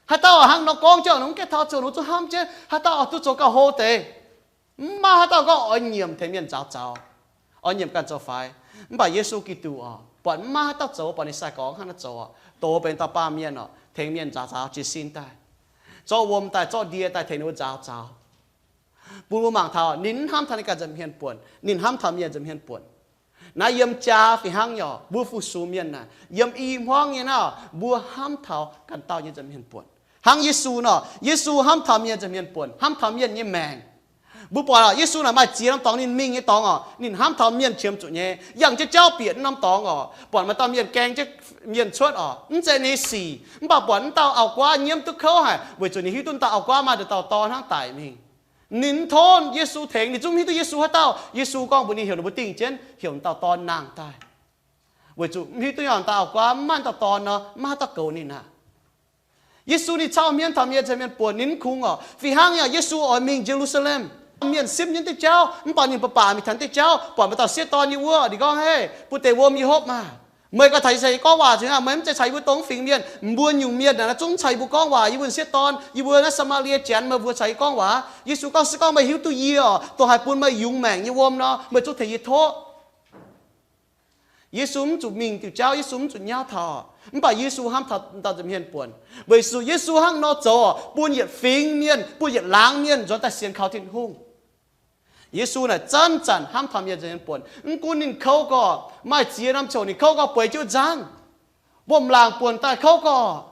Haaix dauh hnangv nor gorngv jienv ninh mv gaengh taux ziangh hoc ninh mbuo zungv hnamv jienv haaix dauh oix duqv zoux gauh hlo deix. Mv maaih haaix dauh gorngv oix nyiemc tengx mienh nzaaux zaux, oix nyiemc ganh zoux faix. Mv baac Yesu Giduc oc, buatc mv maaih haaix dauh zoux, buatc ninh sai-gorx hnangv naaiv zoux oc, doz benx dauh baamh mienh oc, tengx mienh nzaaux zaux jiez sin daaih, zorqv wuom daaih, zorqv ndie daaih tengx ninh mbuo nzaaux zaux. Bun mbuo mangc taux ninh mv hnamv taux ninh ganh nza'hmien buonc, ninh hnamv taux mienh nza'hmien buonc. Naaiv yiem jaa fih hnangv nyei oc, mbuo fu-sux mienh naaic, yiem i hmuangv nyei naaiv, mbuo hnamv taux ganh dauh nyei nza'hmien buonc. Hnangv Yesu nor, Yesu hnamv taux mienh nza'hmien buonc, hnamv taux mienh nyei maengc. Mbuo buatc oc, Yesu naaic maaih ziex norm dorngx ninh mingh nyei dorngx oc, ninh hnamv taux mienh qiemx zuqc nyei, yangh jienv jauv bieqc norm dorngx oc, buatc maaih dauh mienh gaeng jienv mienh cuotv oc, mv zeiz ninh sic, mv baac buatc mv dauh auv-guaav nyiemv duqv kouv haic, weic zuqc ninh hiuv duqv dauh auv-guaav maaih dauh dorn hnangv daic mingh. Ninh mv tov Yesu tengx, ninh zungv mv hiuv duqv Yesu haaix dauh. Yesu gorngv mbuox ninh heuc ninh mbuo dingh jienv, heuc dauh dorn nangh daaih, weic zuqc mv hiuv duqv dauh auv-guaav mv maaih dauh dorn nor, mv maaih haaix dauh goux ninh aqv. Yesu ninh cau hmien taux mienh, caux mienh buonc, ninh mv kungx oc. Fih hnangv nyei, Yesu oix mingh Ye^lu^saa^lem, mienh simv nyei diuh jauv, mv baac ninh baac baac mingh taux diuh jauv, buatc maaih dauh sieqv dorn nyei wuov, ninh gorngv, Hei, bun deix wuom yie hopv maah! Meih ganh caux yie caux yie gorngv waac cingx aqv. Meih mv zeiz caux yie mbuo dongh fingx mienh. Mbuo nyungc mienh naaic zungv mv caux yie mbuo gorngv waac. Yie mbuo sieqv dorn, yie mbuo naaiv Saa^maa^lie Janx, meih mbuo caux yie gorngv waac. Yesu gorngv, Se gorngv meih hiuv duqv yie oc, dongh haih bun meih yungz maengc nyei wuom nor, meih zungv tengx yie tov. Yesu mv zuqc mingh diuh jauv, Yesu mv zuqc nyauv taux, mv baac Yesu hnamv taux dauh nza'hmien buonc. Weic zuqc Yesu hnangv nor zoux bun yietc fingx mienh, bun yietc laangz mienh nzuonx daaih sienx kaux Tin-Hungh. Yesu naaic zanc-zanc hnamv taux mienh nza'hmien buonc. Mv gunv ninh kouv gorqv maaih ziex norm ziouc ninh kouv gorqv bueix jienv wuov nzangv, mbopv laangc buonc daaih kouv gorqv.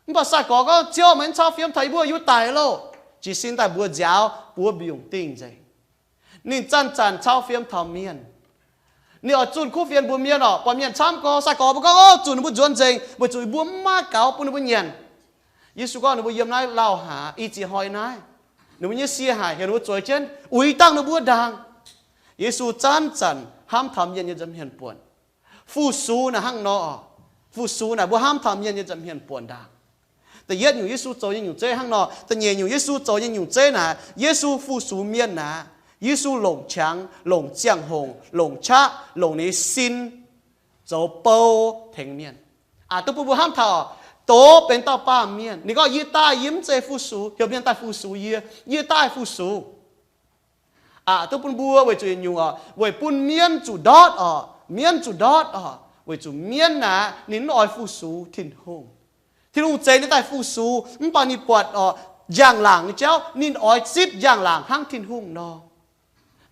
Mv baac sai-gorx gorngv, Ziouv, meih mv cau fiem taux yie mbuo, yie mbuo daic loh. Jiez sin daaih mbuox nziaaux buov mbiungc dingh nzengc. Ninh zanc-zanc cau fiem taux mienh. Ninh oix zunh kuv fienx mbuox mienh orqc, buatc mienh camv gorx, sai-gorx mbuo gorngv, Ov, zunh ninh mbuo nzuonx nzengc, weic zuqc yie mbuo mv maaih gaux bun ninh mbuo nyanc. Yesu gorngv, Ninh mbuo yiem naaiv lauh haaix, i ziex hnoi naaiv. Ninh mbuo nyei sie haic, heuc ninh mbuo zueiz jienv uix dangh ninh mbuo ndaangc. Yesu zanc-zanc hnamv taux mienh nyei nza'hmien buonc. Fu-sux naaic hnangv nor. Fu-sux naaic mbuo hnamv taux mienh nyei nza'hmien buonc ndaangc. Da'yietv nyungc Yesu zoux nyei nyungc zeiv hnangv nor. Da'nyeic nyungc Yesu zoux nyei nyungc zeiv naaic, Yesu fu-sux mienh naaic, Yesu longc qangx, longc ziangh hoc, longc qaqv, longc ninh nyei sin zoux bou tengx mienh. Aqc duqv bun mbuo hnamv taux doz benx dauh baamh mienh. Ninh gorngv, Yie daaih yie mv zeiz fu-sux, heuc mienh daaih fu-sux yie. Yie daaih fu-sux aqc duqv bun mbuo weic zuqc yietc nyungc orqc, weic bun mienh zuqc ndortv orqc. Mienh zuqc ndortv orqc, weic zuqc mienh naaic ninh mv oix fu-sux Tin-Hungh. Tin-Hungh zeix ninh daaih fu-sux, mv baac ninh buatc orqc njang-laangc nyei jauv, ninh oix zipv njang-laangc hnangv Tin-Hungh nor.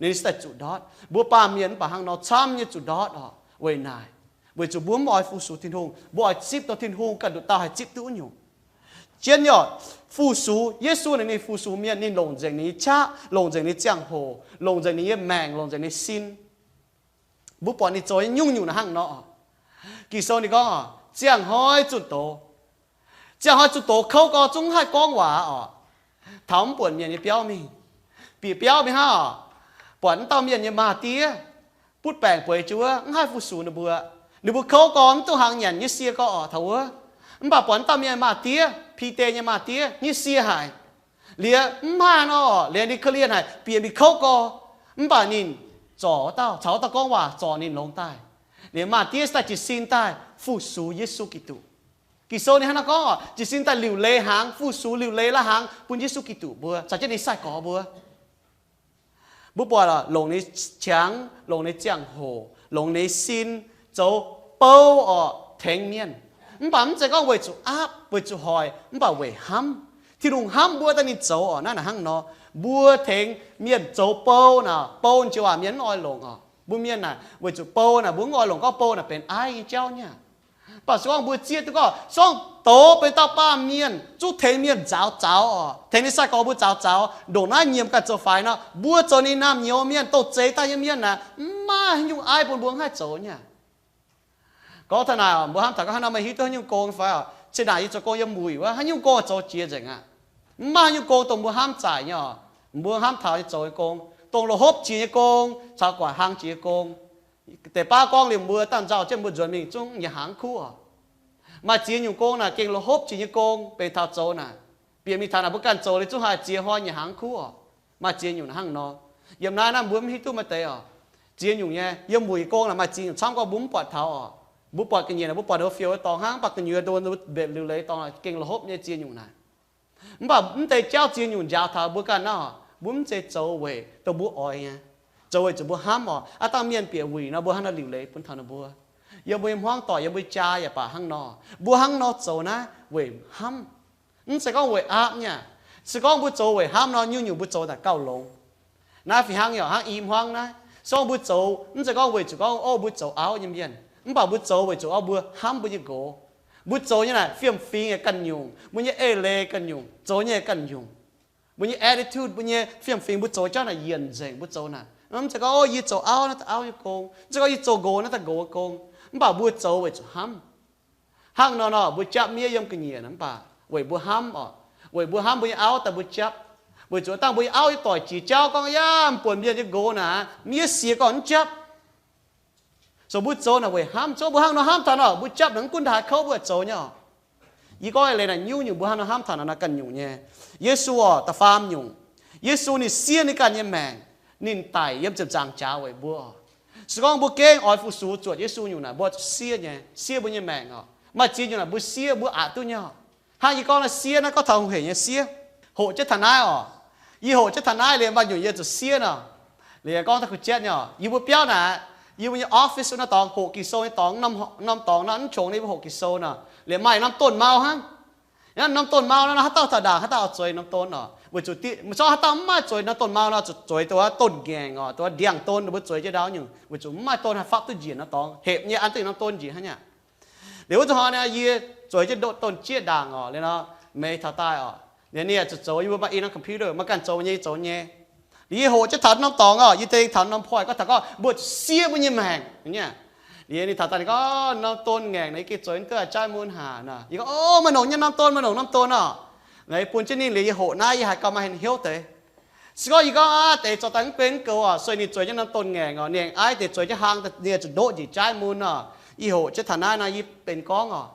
Ninh se daaih zuqc ndortv. Mbuo baamh mienh mv baac hnangv nor camv nyei zuqc ndortv orqc. Weic naaic, weic zuqc mbuo mv oix fu-sux Tin-Hungh, mbuo oix zipv dongh Tin-Hungh ganh nduqc dauh haih zipv duqv wuov nyungc. Jienv nyei orqc, fu-sux, Yesu naaic ninh fu-sux mienh, ninh longc nzengc ninh nyei qaqv, longc nzengc ninh nyei ziangh hoc, longc nzengc ninh nyei maengc, longc nzengc ninh nyei sin. Mbuo buatc ninh zoux nyei nyungc-nyungc naaic hnangv nor. Ging-Sou ninh gorngv, ziangh hnoi zunh doz, ziangh hnoi zunh doz kouv gorx zungv mv haih gorngv waac orqc. Taux mv buonc mienh nyei biauv mingh, bieqc biauv mingh hnangv orqc, buatc wuov dauh mienh nyei maa-diev butv baengc bueix jienv wuov, mv haih fu-sux ninh mbuo. Ninh mbuo kouv gorx mv duqv hnaangx nyanc nyei sie gorx orqc taux wuov. Mv baac buatc wuov dauh mienh maa-diev, Bide nyei maa-diev, nyei sie haic, liuz mv haih nor, liuz ninh korv-lienh haic, bieqc mingh kouv gorx. Mv baac ninh zorc wuov dauh, caux wuov dauh gorngv waac, zorc ninh longx daaih. Liuz maa-diev se daaih jiez sin daaih fu-sux Yesu Giduc. Ging-Sou ninh hnangv naaiv gorngv orqc, jiez sin daaih liuc leiz hnaangx, fu-sux liuc leiz lai hnaangx bun Yesu Giduc mbuo caux jienv ninh nyei sai-gorx mbuo. Mbuo buatc longc ninh nyei qangx, longc ninh nyei ziangh hoc, longc ninh nyei sin zoux bou orqc tengx mienh. Mv baac mv zeiz gorngv weic zuqc aapv, weic zuqc hoic, mv baac weic hnamv. Tin-Hungh hnamv mbuo daaih ninh zoux orqc. Naaiv naaic hnangv nor, mbuo tengx mienh zoux bou naaic, bou jiex waac mienh mv oix longc orqc. Mbuo mienh naaic weic zuqc bou naaic mbuo mv oix longc gorngv bou naaic benx aiv nyei jauv nyei. Mv baac se gorngv mbuo zieqv duqv gorngv se gorngv doz benx dauh baamh mienh zungv tengx mienh nzaaux zaux orqc, tengx ninh sai-gorx mbuo nzaaux zaux, ndongc naaiv nyiemc ganh zoux faix nor, mbuo zoux ninh naamh nyouz mienh, douz-zeix daaih nyei mienh naaic, mv maaih haaix nyungc aiv bun mbuo mv haih zoux nyei. Gorngv taux naaic, mbuo hnamv taux gorngv haaix nor meih hiuv duqv haaix nyungc gong fai orqc? Cin-naaic yie zoux gong yiem wuic wuov, haaix nyungc gong zoux jiex nzengc aqv. Mv maaih haaix nyungc gong dongh mbuo hnamv zaaic nyei orqc. Mbuo hnamv taux nyei zoux nyei gong, dongh la'hopv jiex nyei gong caux guaaic hlang jiex nyei gong. Deix baav gorngv liemh mbuo dangh nzauh jienv mbuo nzuonx mingh zungv nyiec hnaangx kuv orqc. Maaih ziex nyungc gong naaic gengh la'hopv jiex nyei gong, benx taux zoux naaic, bieqc mingh taux naaic mbuo ganh zoux liuz zungv haih ziex hnoi nyiec hnaangx kuv orqc. Maaih ziex nyungc hnangv nor. Yiem naaiv naaiv mbuo mv hiuv duqv maaih deix orqc. Ziex nyungc nyei, yiem wuic gong naaic maaih ziex nyungc camv gorngv mbuo mv buatc taux orqc. Mbuo buatc ga'nyiec naaic mbuo buatc ninh mbuo fiou dorngx hnangv, mv baac gu'nyuoz dongh mbuo mbenc liuc leiz dorngx gengh la'hopv nyei ziex nyungc naaic. Mv baac mv deix jauv ziex nyungc njaaux taux mbuo ganh nor, mbuo mv zeiz zoux weic dongh mbuo oix nyei, zoux weic zuqc mbuo hnamv orqc. Aav dangh mienh bieqc wuic nor mbuo hnangv nor liuc leiz bun taux ninh mbuo. Yiem mbuo nyei hmuangv doic, yiem mbuo jaa yaac baac hnangv nor, mbuo hnangv nor zoux naaiv weic hnamv. Mv zeiz gorngv weic aapv nyei aqv. Se gorngv mbuo zoux weic hnamv nor, nyungc-nyungc mbuo zoux naaic gauh longx. Naaiv fih hnangv nyei orqc, hnangv i hmuangv naaiv, se gorngv mbuo zoux mv zeiz gorngv weic zuqc gorngv, ov, mbuo zoux auv nyei mienh, mv baac mbuo zoux weic zuqc gorngv mbuo hnamv mbuo nyei nqox. Mbuo zoux nyei naaic fiem-fingx yaac ganh nyungc, mbuo nyei eix leiz ganh nyungc, zoux nyei ganh nyungc. Mbuo nyei attitude, mbuo nyei fiem-fingx, mbuo zoux jauv naaic yienc nzengc mbuo zoux naaic. Mv zeiz gorngv, ov, yie zoux auv naaiv daaih auv nyei gong, mv zeiz gorngv yie zoux nqox naaiv daaih nqox nyei gong. Mv baac mbuo zoux weic zuqc hnamv. Hnangv nor nor, mbuo japv miev yiem ga'nyiec naaic, mv baac weic mbuo hnamv orqc. Weic mbuo hnamv mbuo nyei auv daaih mbuo japv. Weic zuqc dangh mbuo nyei auv nyei doic jiex jauv gorngv, yaac mv buonc mienh nyei nqox naaic, miev siec gorngv mv japv. So mbuo zoux naaic weic hnamv. Zungv mbuo hnangv nor hnamv taux nor, mbuo japv naaic mv gunv ndaaih kouv mbuo zoux nyei orqc. Yie gorngv leiz naaic nyungc-nyungc mbuo hnangv nor hnamv taux naaic naaiv ganh nyungc nyei. Yesu orqc, da'faam nyungc, Yesu ninh siev ninh ganh nyei maengc, ninh daic yiem ziepc nzaangc jaax weic mbuo orqc. Se gorngv mbuo gengh oix fu-sux zuotc Yesu nyungc naaic, mbuo zuqc siev nyei, siev mbuo nyei maengc orqc. Maaih ziex nyungc naaic mbuo siev mbuo aqc duqv nyei orqc. Hnangv yie gorngv naaiv siev naaiv gorngv taux hungh heic nyei siev. Hoqc jienv taux naaiv orqc. Yie hoqc jienv taux naaiv liuz maaih nyungc yie zuqc siev nor. Liuz gorngv daaih kuh jatv nyei orqc, yie mbuo biauv naaic, Yie mbuo nyei office wuov norm dorngx hoqc Ging-Sou nyei dorngx, norm dorngx naaiv mv qongx, yie mbuo hoqc Ging-Sou nor, liemh maaih norm donh mau hnangv. Hnangv norm donh mau nor, haaix dauh taux ndaangc haaix dauh oix zueiz norm donh nor, weic zuqc mv zorqv haaix dauh mv maaih zueiz norm donh mau nor, zuqc zueiz dongh wuov donh ngaengc oc, dongh wuov ndiangx-donh, mbuo zueiz jienv ndau nyungc, weic zuqc mv maaih donh haih fapv duqv njiec norm dorngx, hepc nyei an dingh norm donh njiec hnangv nyei. Liuz wuov zanc hnoi naaiv yie zueiz jienv donh jieqv ndaangc oc, liuz nor, meih taux daaih oc, liuz ninh zuqc zoux, yie mbuo maaih i norm computer, maaih ganh zoux nyei, zoux nyei. Liuz yie hoqc jienv taux norm dorngx oc, yie deix taux norm point gorngv taux gorngv mbuo zuqc siev mbuo nyei maengc. Liuz ninh taux daaih ninh gorngv, norm donh ngaengc naaic yie gengh zueiz duqv jaaiv mun haic nor. Yie gorngv, o, maaih nongc nyei norm donh, maaih nongc norm donh oc. Naaic yie bun jienv ninh liuz yie hoqc naaiv yie haiz gauh maaih haaix hiuv deix. Se gorngv yie gorngv aqv, deix zoux daaih mv benx mv goux oc, sueih ninh zueiz jienv norm donh ngaengc oc, ninh aengx aiv deix zueiz jienv hlang, ninh zuqc ndoqv njiec jaaiv mun oc. Yie hoqc jienv taux naaiv nor yie benx gorngv oc,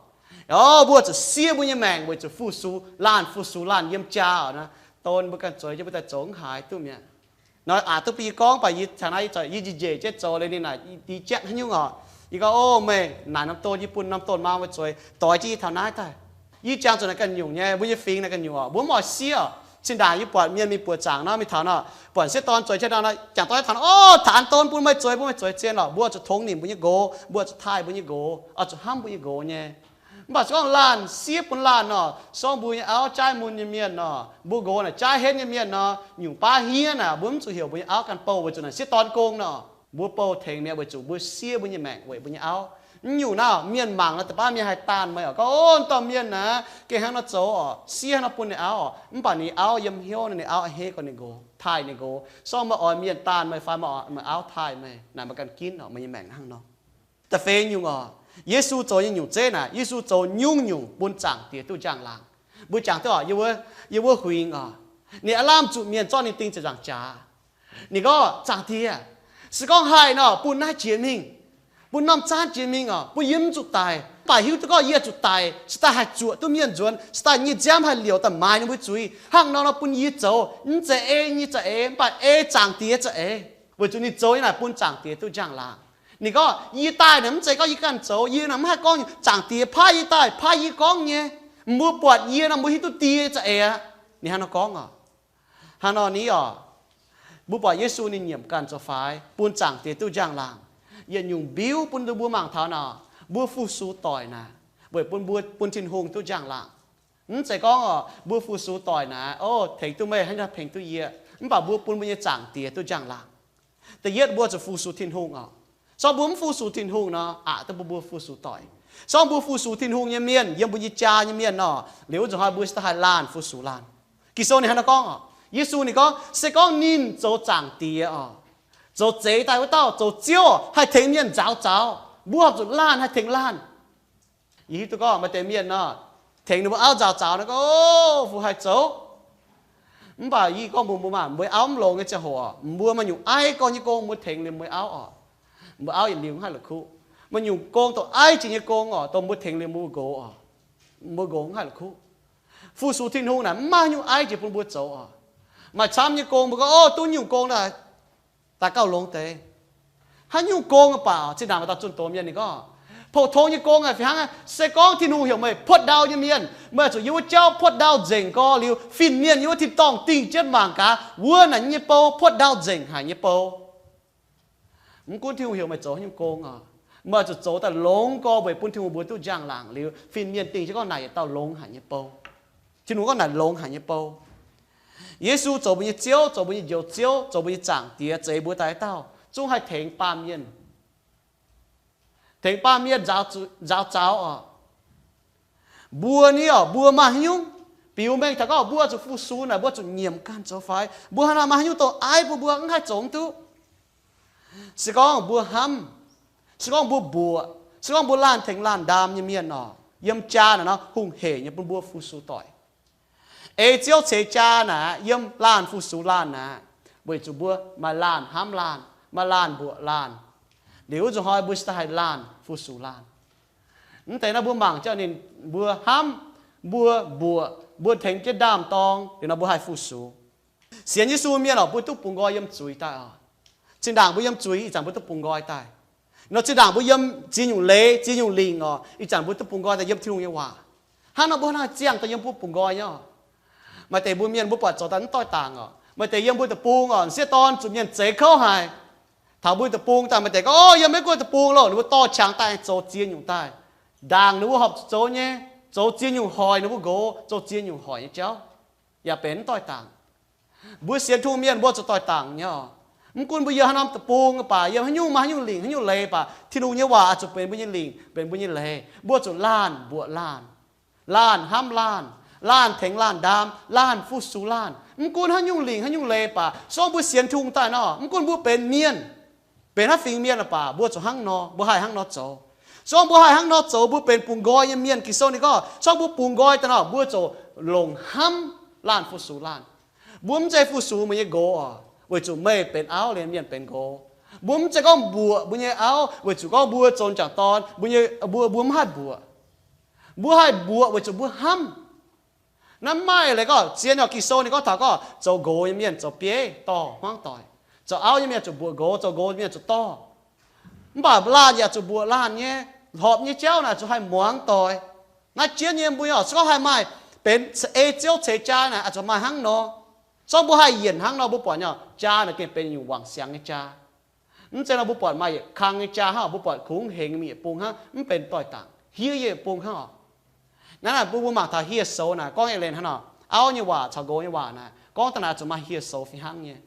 o, mbuo zuqc siev mbuo nyei maengc weic zuqc fu-sux laanh, fu-sux laanh yiem jaa oc. Naaiv donh mbuo ganh zueiz jienv mbuo daaih zoux mv haaix duqv mi'aqv. Nor aqc duqv bun yie gorngv, mv baac yie taux naaiv yie njiec njiec jienv zoux liuz ninh naaic yie jatv haaix nyungc oc. Yie gorngv, o, meih naaic norm donh, yie bun norm donh maa mbuo zueiz doix jienv yie taux naaiv daaih. Yie jangx zuqc naaic ganh nyungc nyei, mbuo nyei fingx naaic ganh nyungc oc, mbuo mv oix siev oc. Zinh ndaangc yie buatc mienh mingh buoqc zaangc nor, mingh taux nor, buatc sieqv dorn zueiz jienv nor, jangx dorn taux nor, o, taux an donh bun meih zueiz, bun meih zueiz zien lorqc. Mbuo zuqc tongx nimc mbuo nyei nqox, mbuo zuqc taaih mbuo nyei nqox, oix zuqc hnamv mbuo nyei nqox nyei. Mv baac se gorngv laanh siev bun laanh nor, se gorngv mbuo nyei auv jaaiv mun nyei mienh nor, mbuo nqox naaic jaaiv henv nyei mienh nor, nyungc baav hniev naaic, mbuo mv zuqc heuc mbuo nyei auv ganh bouh weic zuqc naaic sieqv dorn gong nor. Mbuo bouh tengx mi'aqv weic zuqc mbuo siev mbuo nyei maengc weic mbuo nyei auv. Mv nyungc naaic mienh mangc nor, da'baav mienh haih daanh meih oc, gorngv, o, dauh mienh naaic gengh hnangv nor zoux oc, siev hnangv nor bun ninh auv oc. Mv baac ninh auv yiem hnyouv naaic, ninh auv a'hneiv gorngv ninh nqox, taaih ninh nqox. Se gorngv meih oix mienh daanh meih fai meih auv taaih meih, naaic meih ganh ginv oc, meih nyei maengc hnangv nor. Da'feix nyungc oc, Yesu zoux nyei nyungc zeiv naaic, Yesu zoux nyungc-nyungc bun Zaangc Diex duqv njang-laangc. Mbuo jangx duqv oc, yiem wuov huingx oc, ninh aav lamh zuqc mienh zorqv ninh ding ziepc nzaangc jaax. Ninh gorngv, Zaangc Diex, se gorngv haih nor, bun naaiv jiex mingh, bun norm zaanv jiex mingh oc, bun yie mv zuqc daic. Mv baac hiuv duqv gorngv yie zuqc daic, se daaih haih zuoqc duqv mienh nzuonx, se daaih nyei nziaamv haih liouc daaih maaiz ninh mbuo zuiz. Hnangv nor nor bun yie zoux, mv zeiz ei nyei za'eix, mv baac ei Zaangc Diex za'eix, weic zuqc ninh zoux nyei naaic bun Zaangc Diex duqv njang-laangc. Ninh gorngv, yie daaih naaic mv zeiz gorngv yie ganh zoux, yie naaic mv haih gorngv, Zaangc Diex paaiv yie daaih, paaiv yie gorngv nyei. Mbuo buatc yie nor mbuo hiuv duqv die za'eix aqv. Ninh hnangv nor gorngv oc. Hnangv nor ni oc, mbuo buatc Yesu ninh nyiemc ganh zoux faix bun Zaangc Diex duqv njang-laangc. Yietc nyungc mbiuv bun mbuo mangc taux naaic, mbuo fu-sux doic naaic weic bun mbuo, bun Tin-Hungh duqv njang-laangc. Mv zeiz gorngv oc, mbuo fu-sux doic naaic, o, tengx duqv meih hnangv nor tengx duqv yie, mv baac mbuo bun mbuo nyei Zaangc Diex duqv njang-laangc. Da'yietv mbuo zuqc fu-sux Tin-Hungh oc. Se gorngv mbuo mv fu-sux Tin-Hungh nor, aqc duqv bun mbuo fu-sux doic. Se gorngv mbuo fu-sux Tin-Hungh nyei mienh, yiem mbuo nyei jaa nyei mienh nor, liuz wuov nzunc hnoi mbuo se daaih haih laanh fu-sux laanh. Ging-Sou ninh hnangv nor gorngv oc, Yesu ninh gorngv, se gorngv ninh zoux Zaangc Diex oc, zoux zeix daaih wuov dauh, zoux Ziouv haih tengx mienh nzaaux zaux, mbuo horpc zuqc laanh haih tengx laanh. Yie hiuv duqv gorngv maaih deix mienh nor, tengx ninh mbuo auv nzaaux zaux nor gorngv, o, fu haih zoux. Mv baac yie gorngv mbuox mbuo maah, mbuo auv mv longx nyei ziangh hoc oc, mbuo maaih nyungc aiv gorx nyei gong mbuo tengx liemh mbuo auv oc. Mbuo auv yietc liuz mv haih la'kuqv. Maaih nyungc gong dongh aiv jiex nyei gong oc, dongh mbuo tengx liemh mbuo nqox oc, mbuo nqox mv haih la'kuqv. Fu-sux Tin-Hungh naaic mv maaih haaix nyungc aiv jiex bun mbuo zoux oc. Maaih camv nyei gong mbuo gorngv, o, duqv nyungc gong daaih gauh longx deix. Haaix nyungc gong baac zinh ndaangc maaih dauh zunh doz mienh ninh gorngv, pou-tong nyei gong aah, fih hnangv se gorngv Tin-Hungh heuc meih puotv ndau nyei mienh, meih zuqc yiem wuov jauv puotv ndau nzengc gorx liuz, fin-mienh yiem wuov tin-dorngh dingh jienv mangc gaax, wuov naaic nyei bou puotv ndau nzengc haic nyei bou. Mv gunv Tin-Hungh heuc meih zoux haaix nyungc gong oc, meih zuqc zoux daaih longx gorx weic bun Tin-Hungh mbuox duqv njang-laangc liuz, fin-mienh dingh jienv gorngv naaic yietc dauh longx haic nyei bou. Tin-Hungh gorngv naaic longx haic nyei bou. Yesu zoux mbuo nyei Ziouv, zoux mbuo nyei Njoux Ziouv, zoux mbuo nyei Zaangc Diex, zeix mbuo daaih dauh zungv haih tengx baamh mienh, tengx baamh mienh nzaaux zaux oc. Mbuo ni oc, mbuo maaih haaix nyungc biux mengh taux gorngv mbuo zuqc fu-sux naaic, mbuo zuqc nyiemc ganh zoux faix, mbuo haaix nor maaih haaix nyungc dongh aiv bun mbuo mv haih zoux duqv. Se gorngv mbuo hnamv, se gorngv mbuo mbuoqc, se gorngv mbuo laanh tengx laanh ndaam nyei mienh oc, yiem jaa naaic nor hungh heic nyei bun mbuo fu-sux doic. Ei Ziouv ceix jaa naaic yiem laanh fu-sux laanh naaic, weic zuqc mbuo maaih laanh hnamv laanh, maaih laanh mbuoqc laanh. Liuz wuov nzunc hnoi mbuo se daaih haih laanh fu-sux laanh. Mv deix nor mbuo mangc jauv ninh, mbuo hnamv, mbuo mbuoqc, mbuo tengx jienv ndaam-dorng, liuz nor mbuo haih fu-sux. Sienx Yesu mienh oc, mbuo duqv bungx nqoi yiem zuiz daaih oc. Zinh ndaangc mbuo yiem zuiz, ih zanc mbuo duqv bungx nqoi daaih. Nor zinh ndaangc mbuo yiem ziex nyungc leiz, ziex nyungc lingc oc, ih zanc mbuo duqv bungx nqoi daaih yiem Tin-Hungh nyei waac. Hnangv nor mbuo hnangv ziangh daaih yiem mbuo bungx nqoi nyei oc. Maaih deix mbuo mienh mbuo buatc zoux daaih mv doix dangc oc. Maaih deix yiem mbuo deic-bung oc, sieqv dorn zuqc mienh zeix kouv haic. Taux mbuo deic-bung daaih, maaih deix gorngv, O, yie maiv guoqv deic-bung loh. Ninh mbuo dorh qangx daaih zoux ziex nyungc daaih. Ndaangc ninh mbuo horpc zoux nyei, zoux ziex nyungc hoic ninh mbuo nqox, zoux ziex nyungc hoic nyei jauv, yaac benx mv doix-dangc. Mbuo sienx Tin-Hungh mienh mbuo zuqc doix-dangc nyei oc. Mv gunv mbuo yiem haaix norm deic-bung baac, yiem haaix nyungc maaih haaix nyungc lingc, haaix nyungc leiz baac, Tin-Hungh nyei waac oix zuqc benx mbuo nyei lingc, benx mbuo nyei leiz. Mbuo zuqc laanh mbuoqc laanh, laanh hnamv laanh, laanh tengx laanh ndaam, laanh fu-sux laanh. Mv gunv haaix nyungc lingc, haaix nyungc leiz baac, se gorngv mbuo sienx Tin-Hungh daaih nor, mv gunv mbuo benx mienh, benx haaix fingx mienh baac, mbuo zuqc hnangv nor, mbuo haih hnangv nor zoux. Se gorngv mbuo haih hnangv nor zoux, mbuo benx bungx nqoi nyei mienh. Ging-Sou ninh gorngv, se gorngv mbuo bungx nqoi daaih nor, mbuo zuqc longc hnamv laanh fu-sux laanh. Mbuo mv zeiz fu-sux meih nyei nqox oc, weic zuqc meih benx auv, liemh mienh benx nqox. Mbuo mv zeiz gorngv mbuoqc mbuo nyei auv weic zuqc gorngv mbuo zoux jangc dorn, mbuo nyei, mbuo, mbuo mv haih mbuoqc. Mbuo haih mbuoqc weic zuqc mbuo hnamv. Naaiv mv maaih leiz gorngv zien nyei. Ging-Sou ninh gorngv taux gorngv zoux nqox nyei mienh zoux bieiv dorh hmuangv doic. Zoux auv nyei mienh zuqc mbuoqc nqox, zoux nqox mienh zuqc dorh. Mv baac laanh yaac zuqc mbuoqc laanh nyei. Horpc nyei jauv naaic zuqc haih muangx doic. Naaiv jienv nyei mbuo oc, se gorngv haih maaih benx ei ziouv ceix jaa naaic, oix zuqc maaih hnangv nor. Se gorngv mbuo haih yienc hnangv nor, mbuo buatc nyei jaa naaic gengh benx nyungc wangc siangx nyei jaa. Mv zeiz nor mbuo buatc maaih yietc kang nyei jaa hnangv, mbuo buatc kungx hengx mingh yietc bung hnangv, mv benx doix-dangc, hieh yietc bung hnangv oc. Naaiv naaic mbuo, mbuo mangc taux hieh soux naaic gorngv eix leiz hnangv nor, auv nyei waac caux nqox nyei waac naaic gorngv daaih naaic zuqc maaih hieh soux fih hnangv nyei.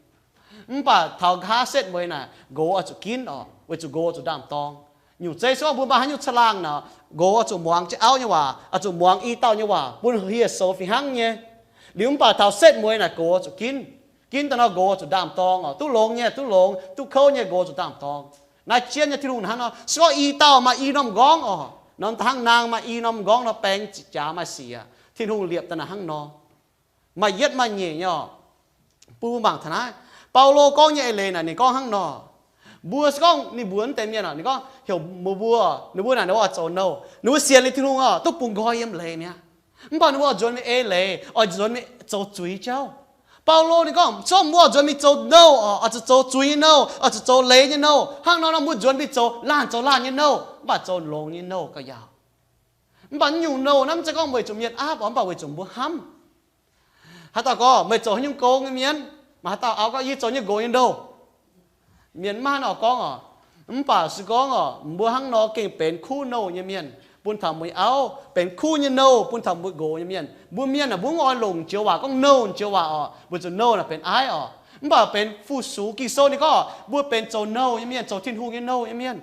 Mv baac taux nqa'haav setv mueiz naaic, nqox oix zuqc ginv oc, weic zuqc nqox zuqc ndaam-dorng. Nyungc zeiv se gorngv mbuo maaih haaix nyungc caangh laangh naaic, nqox oix zuqc muangx jienv auv nyei waac, oix zuqc muangx i dauh nyei waac bun hieh soux fih hnangv nyei. Liuz mv baac taux setv mueiz naaic nqox zuqc ginv. Ginv daaih nor nqox zuqc ndaam-dorng oc. Duqv longx nyei duqv longx, duqv kouv nyei nqox zuqc ndaam-dorng. Naaiv jienv nyei Tin-Hungh hnangv nor, se gorngv i dauh maaih i norm nqorngv oc, norm hnangv naang maaih i norm nqorngv nor, baeng ziqc jaax maaih sic aqv. Tin-Hungh liepc daaih naaic hnangv nor. Maaih yietv maaih nyeic nyei oc. Bun mbuo mangc taux naaiv, Baulo gorngv nyei eix leiz naaic ninh gorngv hnangv nor. Mbuo se gorngv ninh mbuox deix mienh oc, ninh gorngv heuc mbuo, ninh mbuo naaic ninh mbuo oix zoux nouh, ninh mbuo sienx liuz Tin-Hungh oc, duqv bungx nqoi yiem leiz mi'aqv. Mv baac ninh mbuo oix nzuonx mingh ei leiz, oix nzuonx mingh zoux zuiz jauv. Baulo ninh gorngv se gorngv mbuo oix nzuonx mingh zoux nouh oc, oix zuqc zoux zuiz nyei nouh, oix zuqc zoux leiz nyei nouh. Hnangv nor nor mbuo nzuonx mingh zoux laanh zoux laanh nyei nouh, mv baac zoux longx nyei nouh gauh yaauc. Mv baac naaiv nyungc nouh naaiv mv zeiz gorngv weic zuqc mienh aapv oc, mv baac weic zuqc mbuo hnamv. Haaix dauh gorngv meih zoux haaix nyungc gong nyei mienh, maaih haaix dauh auv gorngv yie zoux nyei nqox nyei nouh. Mienh mv maaih haaix nor gorngv oc. Mv baac se gorngv oc, mbuo hnangv nor gengh benx kuv nouh nyei mienh bun taux mbuo nyei auv, benx kuv nyei nouh bun taux mbuo nqox nyei mienh. Mbuo mienh aah, mbuo mv oix longc jiex waac gorngv nouh jiex waac oc, weic zuqc nouh naaic benx aiv oc. Mv baac benx fu-sux. Ging-Sou ninh gorngv mbuo benx zoux nouh nyei mienh, zoux Tin-Hungh nyei nouh nyei mienh.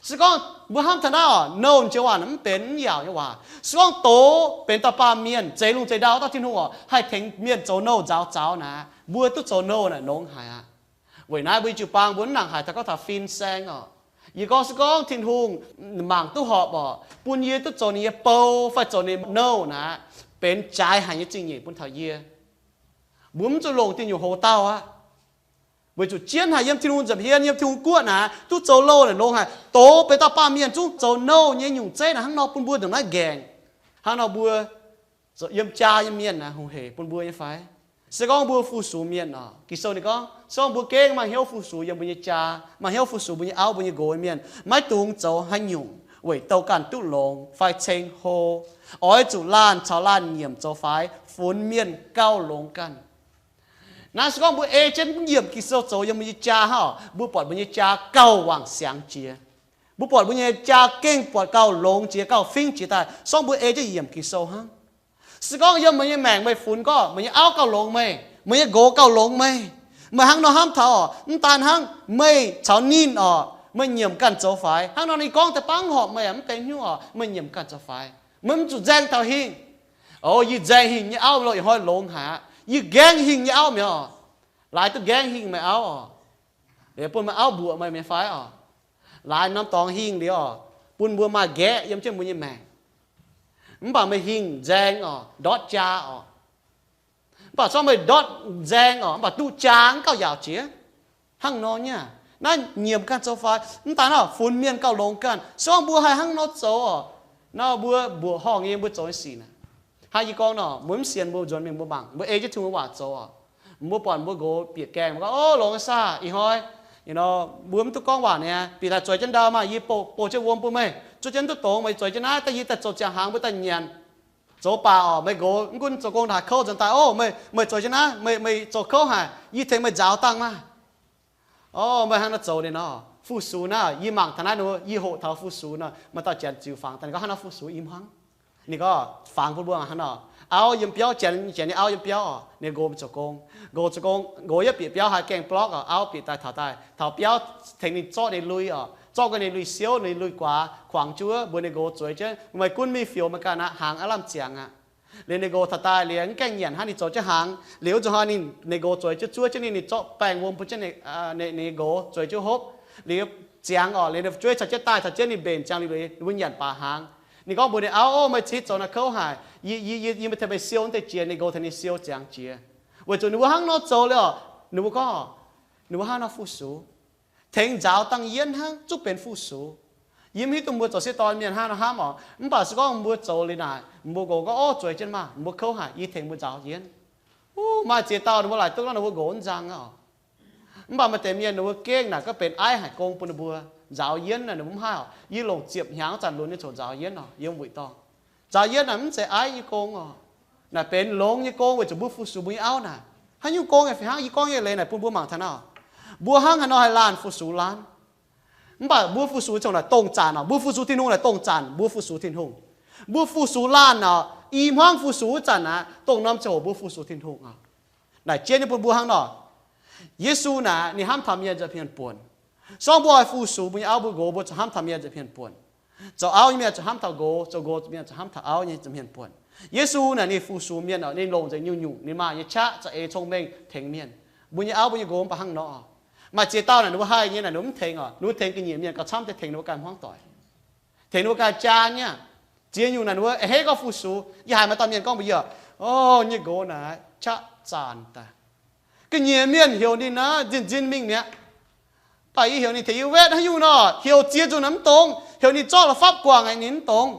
Se gorngv mbuo hnamv taux naaiv oc, nouh jiex waac naaic mv benx mv yaauc nyei waac. Se gorngv doz benx dauh baamh mienh zeix lungh zeix ndau dauh Tin-Hungh oc, haih tengx mienh zoux nouh nzaaux zaux naaic, mbuo duqv zoux nouh naaic longx haic aqv. Weic naaiv mbuo nyei jiu-baang mbuo mv nangc haic taux gorngv taux fin-saeng oc. Yie gorngv se gorngv Tin-Hungh mangc duqv horpc oc, bun yie duqv zoux ninh nyei bou fai zoux ninh nouh naaic, benx jaaix haic nyei zingh nyeic bun taux yie. Mbuo mv zuqc longc diuh nyungc hoz dauh aqv. Weic zuqc jienv haic yiem Tin-Hungh nza'hmien, yiem Tin-Hungh guoqv naaic, duqv zoux nouh naaic longx haic. Doz benx dauh baamh mienh zungv zoux nouh nyei nyungc zeiv naaic hnangv nor bun mbuo ndongc naaiv nqaengc. Hnangv nor mbuo yiem jaa nyei mienh naaic hungh heic bun mbuo nyei fai? Se gorngv mbuo fu-sux mienh oc, Ging-Sou ninh gorngv se gorngv mbuo gengh maaih hnyouv fu-sux yiem mbuo nyei jaa, maaih hnyouv fu-sux mbuo nyei auv, mbuo nyei nqox nyei mienh, maiv dungx zoux haaix nyungc weic douh ganh duqv longx fai ceng hlo. Oix zuqc laanh caux laanh nyiemc zoux faix, funx mienh gauh longx ganh. Naaiv se gorngv mbuo ei jienv yiemc Ging-Sou zoux yiem mbuo nyei jaa hnangv, mbuo buatc mbuo nyei jaa gauh wangc siangx jiex. Mbuo buatc mbuo nyei jaa gengh buatc gauh longx jiex, gauh fingx jiex daaih, se gorngv mbuo ei jienv yiemc Ging-Sou hnangv. Se gorngv yiem meih nyei maengc meih funx gorngv meih nyei auv gauh longx meih, meih nyei nqox gauh longx meih, meih hnangv nor hnamv taux oc, mv daan hnangv, meih caux ninh oc, meih nyiemc ganh zoux faix. Hnangv nor ninh gorngv deix bangc horpc meih mv deix hnyouv oc, meih nyiemc ganh zoux faix. Meih mv zuqc nzaeng taux hingh. O, yie nzaeng hingh nyei auv lo ih hnoi longx haic aqv. Yie nqaengv hingh nyei auv mi'aqv oc. Laaix duqv nqaengv hingh meih auv oc. Liuz bun meih auv mbuoqc meih mi'aqv fai oc. Laaix norm dorngx hingh liuz oc, bun mbuo maaih nqaeqv yiem jienv mbuo nyei maengc. Mv baac meih hingh nzaeng oc, ndortv jaa oc. Mv baac se gorngv meih ndortv nzaeng oc, mv baac duqv jaa mv gauh yaauc jiex. Hnangv nor nyei aqv. Naaiv nyiemc ganh zoux faix, mv daan hnangv funx mienh gauh longx ganh. Se gorngv mbuo haih hnangv nor zoux oc, nor mbuo mbuoqc horngh nyei mbuo zoux nyei sic naaic. Hnangv yie gorngv nor, mbuo mv sienx mbuo nzuonx mingh mbuo mangc, mbuo ei jienv Tin-Hungh waac zoux oc. Mbuo buatc mbuo nqox bieqc gaengh, mbuo gorngv, O, longx nyei saah, ih hnoi nor mbuo mv duqv gorngv waac niaa, bieqc daaih zueiz jienv ndau maah, yie bouh, bouh jienv wuom bun meih, zuov jienv duqv dongz, meih zueiz jienv naaiv, daaih yie daaih zoux ziangh hnaangx mbuo daaih nyanc. Zoux baac oc, meih nqox mv gunv zoux gong haaix kouv nzuonx daaih, O, meih, meih zueiz jienv naaiv, meih, meih zoux kouv haic, yie tengx meih nzaaux dangh maah. O, meih hnangv nor zoux ninh nor, fu-sux naaiv, yie mangc taux naaiv, yie hoqc taux fu-sux nor, maaih dauh janx ziux fangx daaih, ninh gorngv hnangv nor fu-sux i hmuangv. Ninh gorngv fangx bun mbuo hnangv nor, auv yiem biauv, janx, janx nyei auv yiem biauv oc, ninh nqox mingh zoux gong. Nqox zoux gong, nqox yietv bieqc biauv haaix gaengh blorqv oc, auv bieqc daaih taux daaih, taux biauv tengx ninh zorqv ninh lui oc, zorqv guai ninh lui siouv, ninh lui guaax, kuangx juov, mbuox ninh nqox zueiz jienv, meih gunv mingh fioux meih ganh aqv, hnaangx aav lamh ziangx aqv. Liuz ninh nqox taux daaih liuz mv gaengh nyanc hnangv, ninh zoux jienv hnaangx. Liuz wuov zuqc hnoi ninh, ninh nqox zueiz jienv zuov jienv ninh, ninh zorqv baengh wuom bun jienv ninh, ninh, ninh nqox zueiz jienv hopv. Liuz ziangx oc, liuz ninh fu'jueiv caux jienv daaih, caux jienv ninh mbenc ziangx liuz, ninh mbuo nyanc baac hnaangx. Ninh gorngv mbuox ninh auv, O, meih cingx zoux naaic kouv haic. Yie, yie, yie, yie meih tengx meih siou wuov deix jiex. Ninh nqox tengx ninh siou ziangx jiex. Weic zuqc ninh mbuo hnangv nor zoux liuz oc, ninh mbuo gorngv, ninh mbuo hnangv nor fu-sux, tengx nzaaux dangh yienv hnangv, zungv benx fu-sux. Yie mv hiuv duqv mbuo zoux sieqv dorn mienh hnangv nor hnamv oc. Mv baac se gorngv mbuo zoux liuz naaic, mbuo nqox gorngv, O, zueiz jienv maah, mbuo kouv haic, yie tengx mbuo nzaaux yienv. Uv, maaih ziex dauh ninh mbuo laaic duqv nor, ninh mbuo nqox mv nzang oc. Mv baac maaih deix mienh ninh mbuo gengh naaic gorngv benx aiv haic gong bun ninh mbuo nzaaux yienv naaic, ninh mbuo mv haih oc. Yie longc ziepc hnyangx zanc lunx nyei coc nzaaux yienv oc, yiem wuic dorngh. Nzaaux yienv naaic mv zeiz aiv nyei gong oc. Naaic benx longx nyei gong weic zuqc mbuo fu-sux mbuo nyei auv naaic. Haaix nyungc gong yaac fih hnangv, yie gorngv nyei leiz naaic bun mbuo mangc taux naaiv oc. Mbuo hnangv haaix nor haih laanh fu-sux laanh? Mv baac mbuo fu-sux ziangh hoc naaic dongh zanc oc. Mbuo fu-sux Tin-Hungh naaic dongh zanc mbuo fu-sux Tin-Hungh. Mbuo fu-sux laanh oc, i hmuangv fu-sux wuov zanc aqv, dongh norm ziangh hoc mbuo fu-sux Tin-Hungh oc. Naaic jienv nyei bun mbuo hnangv nor. Yesu naaic ninh hnamv taux mienh nza'hmien buonc. Se gorngv mbuo oix fu-sux mbuo nyei auv mbuo nqox, mbuo zuqc hnamv taux mienh nza'hmien buonc. Zoux auv nyei mienh zuqc hnamv taux nqox, zoux nqox mienh zuqc hnamv taux auv nyei nza'hmien buonc. Yesu naaic ninh fu-sux mienh oc, ninh longc nzengc nyungc-nyungc ninh maaih nyei qaqv za'eix cong-mengh tengx mienh. Mbuo nyei auv mbuo nyei nqox mv baac hnangv nor oc. Maaih ziex dauh naaic ninh mbuo haih nyei naaic ninh mbuo mv tengx oc, ninh mbuo tengx ga'nyiec mienh gauh camv deix tengx ninh mbuo ganh hmuangv doic, tengx ninh mbuo ganh jaa nyei aqv. Ziex nyungc naaic ninh mbuo a'hneiv gorngv fu-sux. Yie haiz maaih dauh mienh gorngv mbuox yie oc, O, yie nyei nqox naaic qaqv zanc daaih. Ga'nyiec mienh heuc ninh naaic nzin-nzin mingh mi'aqv. Mv baac yie heuc ninh tengx yie wetv haaix nyungc nor, heuc ziex nzunc naaic mv dongz, heuc ninh zorqv la'fapv guangc aqv ninh mv dongz,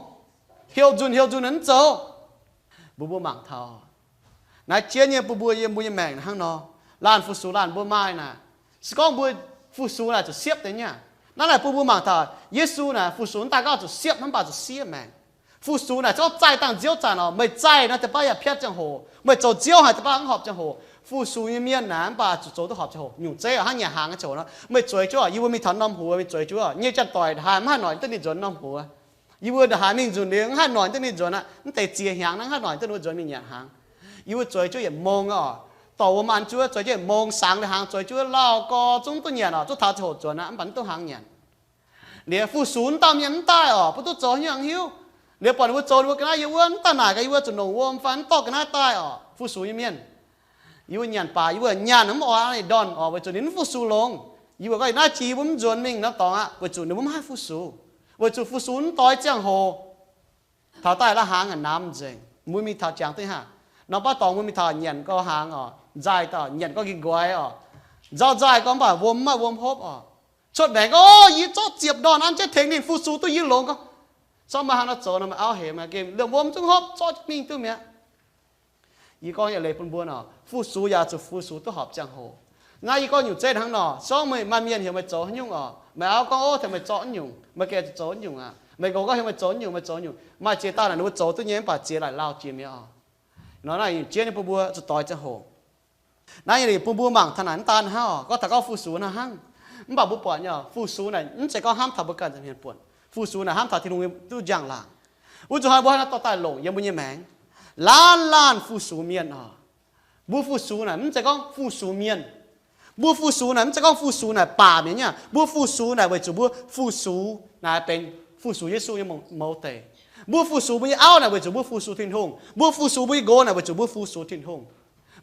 heuc nzunc heuc nzunc naaic mv zoux. Mbuo mbuo mangc taux naaiv jienv nyei bun mbuo yiem mbuo nyei maengc hnangv nor, laanh fu-sux laanh mbuo maaih naaic. Se gorngv mbuo fu-sux naaic zuqc siepv deix nyei aqv. Naaiv naaic bun mbuo mangc taux Yesu naaic fu-sux mv daaih gorngv zuqc siepv hnangv, mv baac zuqc siev maengc. Fu-sux naaic se gorngv zaih dangh nziouv zanc oc, meih zaih nor deix baav yaac piatv ziangh hoc, meih zoux nziouv haic deix baav mv horpc ziangh hoc. Fu-sux nyei mienh naaic mv baac zuqc zoux duqv horpc ziangh hoc. Nyungc zeiv oc, hnangv nyanc hnaangx nyei ziangh hoc nor, meih zueiz jienv oc, yie mbuo mingh taux norm huox meih zueiz jienv oc, nyei janx-doic nda'haaix mv haih noic duqv ninh nzuonx norm huox. Yie mbuo nda'haaix mingh nzunc liuz mv haih noic duqv ninh nzuonx aqv, mv deix ziex hnyangx naaiv mv haih noic duqv ninh mbuo nzuonx mingh nyanc hnaangx. Yie mbuo zueiz jienv yietc mong oc, dorh wuom an jienv zueiz jienv yietc mong, sangx liuz hnaangx zueiz jienv lauh gorx zungv duqv nyanc oc, zungv taux ziangh hoc nzuonx aqv, mv baac mv duqv hnaangx nyanc. Liuz fu-sux mv dauh mienh mv daaih oc, mbuo duqv zoux haaix nyungc hiuv. Liuz buatc ninh mbuo zoux ninh mbuo ga'naaiv yiem wuov, mv daaih naaic gaax yie mbuo zuqc longc wuom fai mv dorh ga'naaiv daaih oc. Fu-sux nyei mienh, yie mbuo nyanc baac yie mbuo nyanc mv oix ninh ndorn oc, weic zuqc ninh mv fu-sux longx. Yie mbuo gorngv naaiv jiex yie mbuo mv nzuonx mingh norm dorngx aqv, weic zuqc ninh mbuo mv haih fu-sux. Weic zuqc fu-sux mv doix ziangh hoc. Taux daaih la'hnaangx aqv, namx nzengc, mbuo mingh taux jangx duqv haav. Norm baav dorngx mbuo mingh taux nyanc gau hnaangx oc, nzaaih dauh nyanc gau nqi nqoi oc, nzauh nzaaih gau mv baac wuom mv maaih wuom hopv oc. Cuotv maengc gorngv, O, yie zorqv ziepc ndorn an jienv tengx ninh fu-sux duqv yie longx gorngv. Zorqv maaih hnangv nor zoux nor, meih auv hemx aqv, gengh liemh wuom zungv hopv, zorqv jienv mingh duqv mi'aqv. Yie gorngv yietc leiz bun mbuo nor, fu-sux yaac zuqc fu-sux duqv horpc ziangh hoc. Naaiv yie gorngv nyungc zeiv hnangv nor, se gorngv meih maaih mienh heuc meih zoux haaix nyungc oc, meih auv gorngv, O, tengx meih zorqv naaiv nyungc, meih gengh zuqc zoux naaiv nyungc aqv. Meih nqox gorngv heuc meih zoux naaiv nyungc, meih zoux naaiv nyungc. Maaih ziex dauh naaic ninh mbuo zoux duqv nyei mv baac ziex laaic lauh jiex mi'aqv oc. Nor naaiv nyungc jiex nyei bun mbuo zuqc doix ziangh hoc. Naaiv nyungc bun mbuo mangc taux naaic mv daan hnangv oc, gorngv taux gorngv fu-sux naaiv hnangv. Mv baac mbuo buatc nyei oc, fu-sux naaic mv zeiz gorngv hnamv taux mbuo ganh nza'hmien buonc. Fu-sux naaic hnamv taux Tin-Hungh duqv njang-laangc. Wuov zuqc hnoi mbuo hnangv naaiv dorh daaih longc yiem mbuo nyei maengc. Laanh laanh fu-sux mienh oc. Mbuo fu-sux naaic mv zeiz gorngv fu-sux mienh. Mbuo fu-sux naaic mv zeiz gorngv fu-sux naaic baac mienh nyei aqv. Mbuo fu-sux naaic weic zuqc mbuo fu-sux naaic benx fu-sux Yesu nyei mouz deic. Mbuo fu-sux mbuo nyei auv naaic weic zuqc mbuo fu-sux Tin-Hungh. Mbuo fu-sux mbuo nyei nqox naaic weic zuqc mbuo fu-sux Tin-Hungh.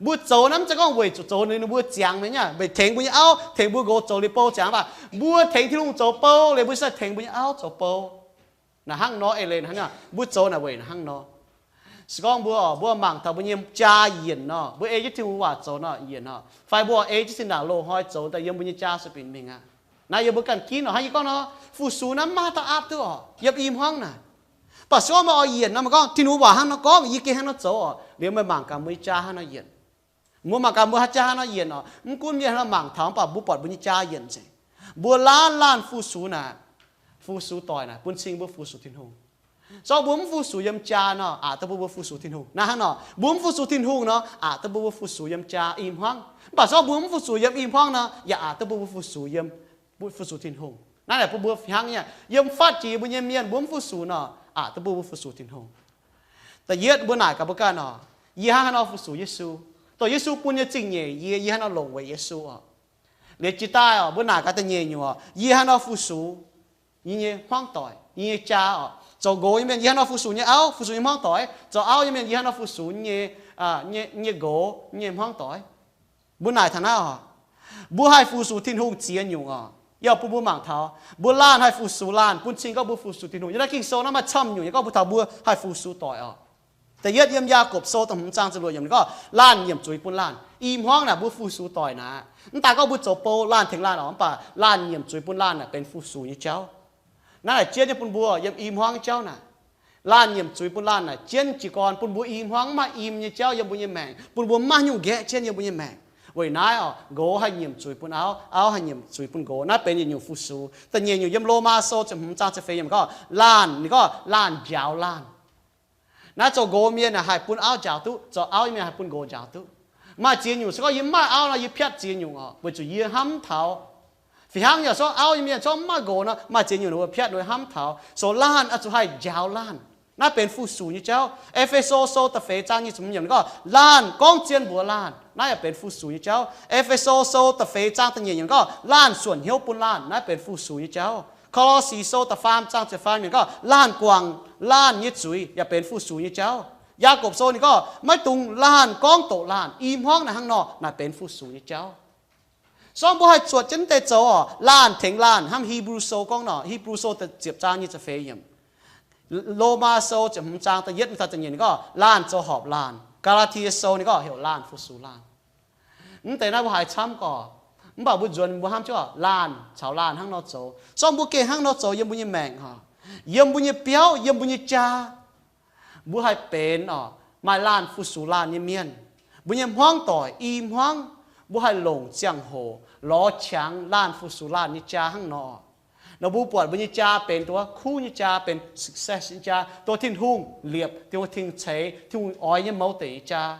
Mbuo zoux naaiv mv zeiz gorngv weic zuqc zoux ninh mbuo ziangx mienh nyei aqv, weic tengx mbuo nyei auv, tengx mbuo nqox zoux liuz bou ziangx, mv baac mbuo tengx Tin-Hungh zoux bou liuz mbuo se tengx mbuo nyei auv zoux bou. Naaic hnangv nor eix leiz hnangv, mbuo zoux naaic weic hnangv nor. Se gorngv mbuo oc, mbuo mangc taux mbuo nyei jaa yienc nor, mbuo ei jienv Tin-Hungh waac zoux nor yienc nor, fai mbuo ei jienv zinh ndaangc loz-hnoi zoux daaih yiem mbuo nyei jaa sueih binc mingh aqv. Naaiv yiem mbuo ganh ginv oc. Hnangv yie gorngv nor, fu-sux naaiv mv maaih dauh aapv duqv oc, yiem i hmuangv naaic. Mv baac se gorngv meih oix yienc nor, meih gorngv Tin-Hungh waac hnangv nor gorngv, yie gengh hnangv nor zoux oc, liuz meih mangc gaax mbuo nyei jaa hnangv nor yienc. Mbuo mangc gaax mbuo nyei jaa hnangv nor yienc oc. Mv gunv mienh hnangv nor mangc taux, mv baac mbuo buatc mbuo nyei jaa yienc nzengc. Mbuo laanh laanh fu-sux naaic, fu-sux doic naaic bun cing mbuo fu-sux Tin-Hungh. Zorqv mbuo mv fu-sux yiem jaa nor, aqc duqv bun mbuo fu-sux Tin-Hungh. Naaiv hnangv nor, mbuo mv fu-sux Tin-Hungh nor, aqc duqv bun mbuo fu-sux yiem jaa i hmuangv. Mv baac zorqv mbuo mv fu-sux yiem i hmuangv nor, yaac aqc duqv bun mbuo fu-sux yiem, fu-sux Tin-Hungh. Naaiv naaic bun mbuo hnangv nyei, yiem fatv jiex mbuo nyei mienh mbuo mv fu-sux nor, aqc duqv bun mbuo fu-sux Tin-Hungh. Da'yietv mbuo naaic gaax mbuo ganh oc, yie hnangv haaix nor fu-sux Yesu? Dongh Yesu bun nyei zingh nyeic yie, yie hnangv haaix nor longc weic Yesu oc. Liuz jiex daaih oc, mbuo naaic gaax da'nyeic nyungc oc, yie hnangv haaix nor fu-sux yie nyei hmuangv doic, yie nyei jaa oc. Zoux nqox nyei mienh yie hnangv haaix nor fu-sux nyei auv, fu-sux nyei hmuangv doic. Zoux auv nyei mienh yie hnangv haaix nor fu-sux nyei, nyei nqox, nyei hmuangv doic. Mbuo naaic taux naaiv oc, mbuo haih fu-sux Tin-Hungh ziex nyungc oc. Yie bun mbuo mangc taux mbuo laanh haih fu-sux laanh bun cing gorngv mbuo fu-sux Tin-Hungh. Yiem naaiv Ging-Sou naaiv maaih camv nyungc nyei gorngv mbuo taux mbuo haih fu-sux doic oc. Da'yietv yiem Yaagorpc Sou da'hmz zaang ziepc luoqc yiemc ninh gorngv laanh nyiemc zuiz bun laanh. I hmuangv naaic mbuo fu-sux doic naaic, mv daaih gorngv mbuo zoux bou laanh tengx laanh oc, mv baac laanh nyiemc zuiz bun laanh naaic benx fu-sux nyei jauv. Naaiv naaic jienv nyei bun mbuo yiem i hmuangv nyei jauv naaic. Laanh nyiemc zuiz bun laanh naaic jienv jiez gorn bun mbuo i hmuangv mv maaih im nyei jauv yiem mbuo nyei maengc, bun mbuo mv maaih haaix nyungc nqaeqv jienv yiem mbuo nyei maengc. Weic naaiv oc, nqox haih nyiemc zuiz bun auv, auv haih nyiemc zuiz bun nqox. Naaiv benx yietc nyungc fu-sux. Da'nyeic nyungc yiem Lomaa Sou ziepc hmz zaang ziepc feix yiemc gorngv laanh, ninh gorngv laanh njaaux laanh. Naaiv zoux nqox mienh haih bun auv njaaux duqv, zoux auv mienh haih bun nqox njaaux duqv. Maaih ziex nyungc se gorngv yie mv maaih auv nor, yie piatv ziex nyungc oc, weic zuqc yie hnamv taux. Fih hnangv yaac se gorngv auv nyei mienh se gorngv mv maaih nqox nor, maaih ziex nyungc ninh mbuo piatv, ninh mbuo hnamv taux. So laanh oix zuqc haih njaaux laanh. Naaiv benx fu-sux nyei jauv. E^fe^so Sou da'feix zaang nyic ziepc hmz yiemc ninh gorngv laanh gorngv zien mbuox laanh. Naaiv yaac benx fu-sux nyei jauv. E^fe^so Sou da'feix zaang da'nyeic yiemc ninh gorngv laanh suonc hnyouv bun laanh. Naaiv benx fu-sux nyei jauv. Ko^lo^si Sou da'faam zaang ziepc faam yiemc ninh gorngv laanh guangc laanh nyei zuiz, yaac benx fu-sux nyei jauv. Yaagorpc Sou ninh gorngv maiv dungx laanh gorngv doqc laanh. I hmuangv naaic hnangv nor, naaic benx fu-sux nyei jauv. Se gorngv mbuo haih zuotc jienv deix zoux oc, laanh tengx laanh. Hnamv Hipv^lu Sou gorngv nor, Hipv^lu Sou ziepc zaang nyic ziepc feix yiemc, Lomaa Sou ziepc hmz zaang da'yietv mingh taux da'nyeic ninh gorngv laanh zoux horpc laanh. Gaa^laa^tie Sou ninh gorngv heuc laanh fu-sux laanh. Mv deix naaiv mbuo haiz camv gorqv, mv baac mbuo nzuonx mbuo hnamv jienv oc, laanh caux laanh hnangv nor zoux. Se gorngv mbuo gengh hnangv nor zoux yiem mbuo nyei maengc oc, yiem mbuo nyei biauv, yiem mbuo nyei jaa, mbuo haih benx oc maaih laanh fu-sux laanh nyei mienh. Mbuo nyei hmuangv doic i hmuangv, mbuo haih longc ziangh hoc lorz qangx laanh fu-sux laanh nyei jaa hnangv nor. Nor mbuo buatc mbuo nyei jaa benx dongh wuov kuv nyei jaa, benx success nyei jaa, dongh Tin-Hungh liepc, Tin-Hungh ceix, Tin-Hungh oix nyei mouz deic nyei jaa.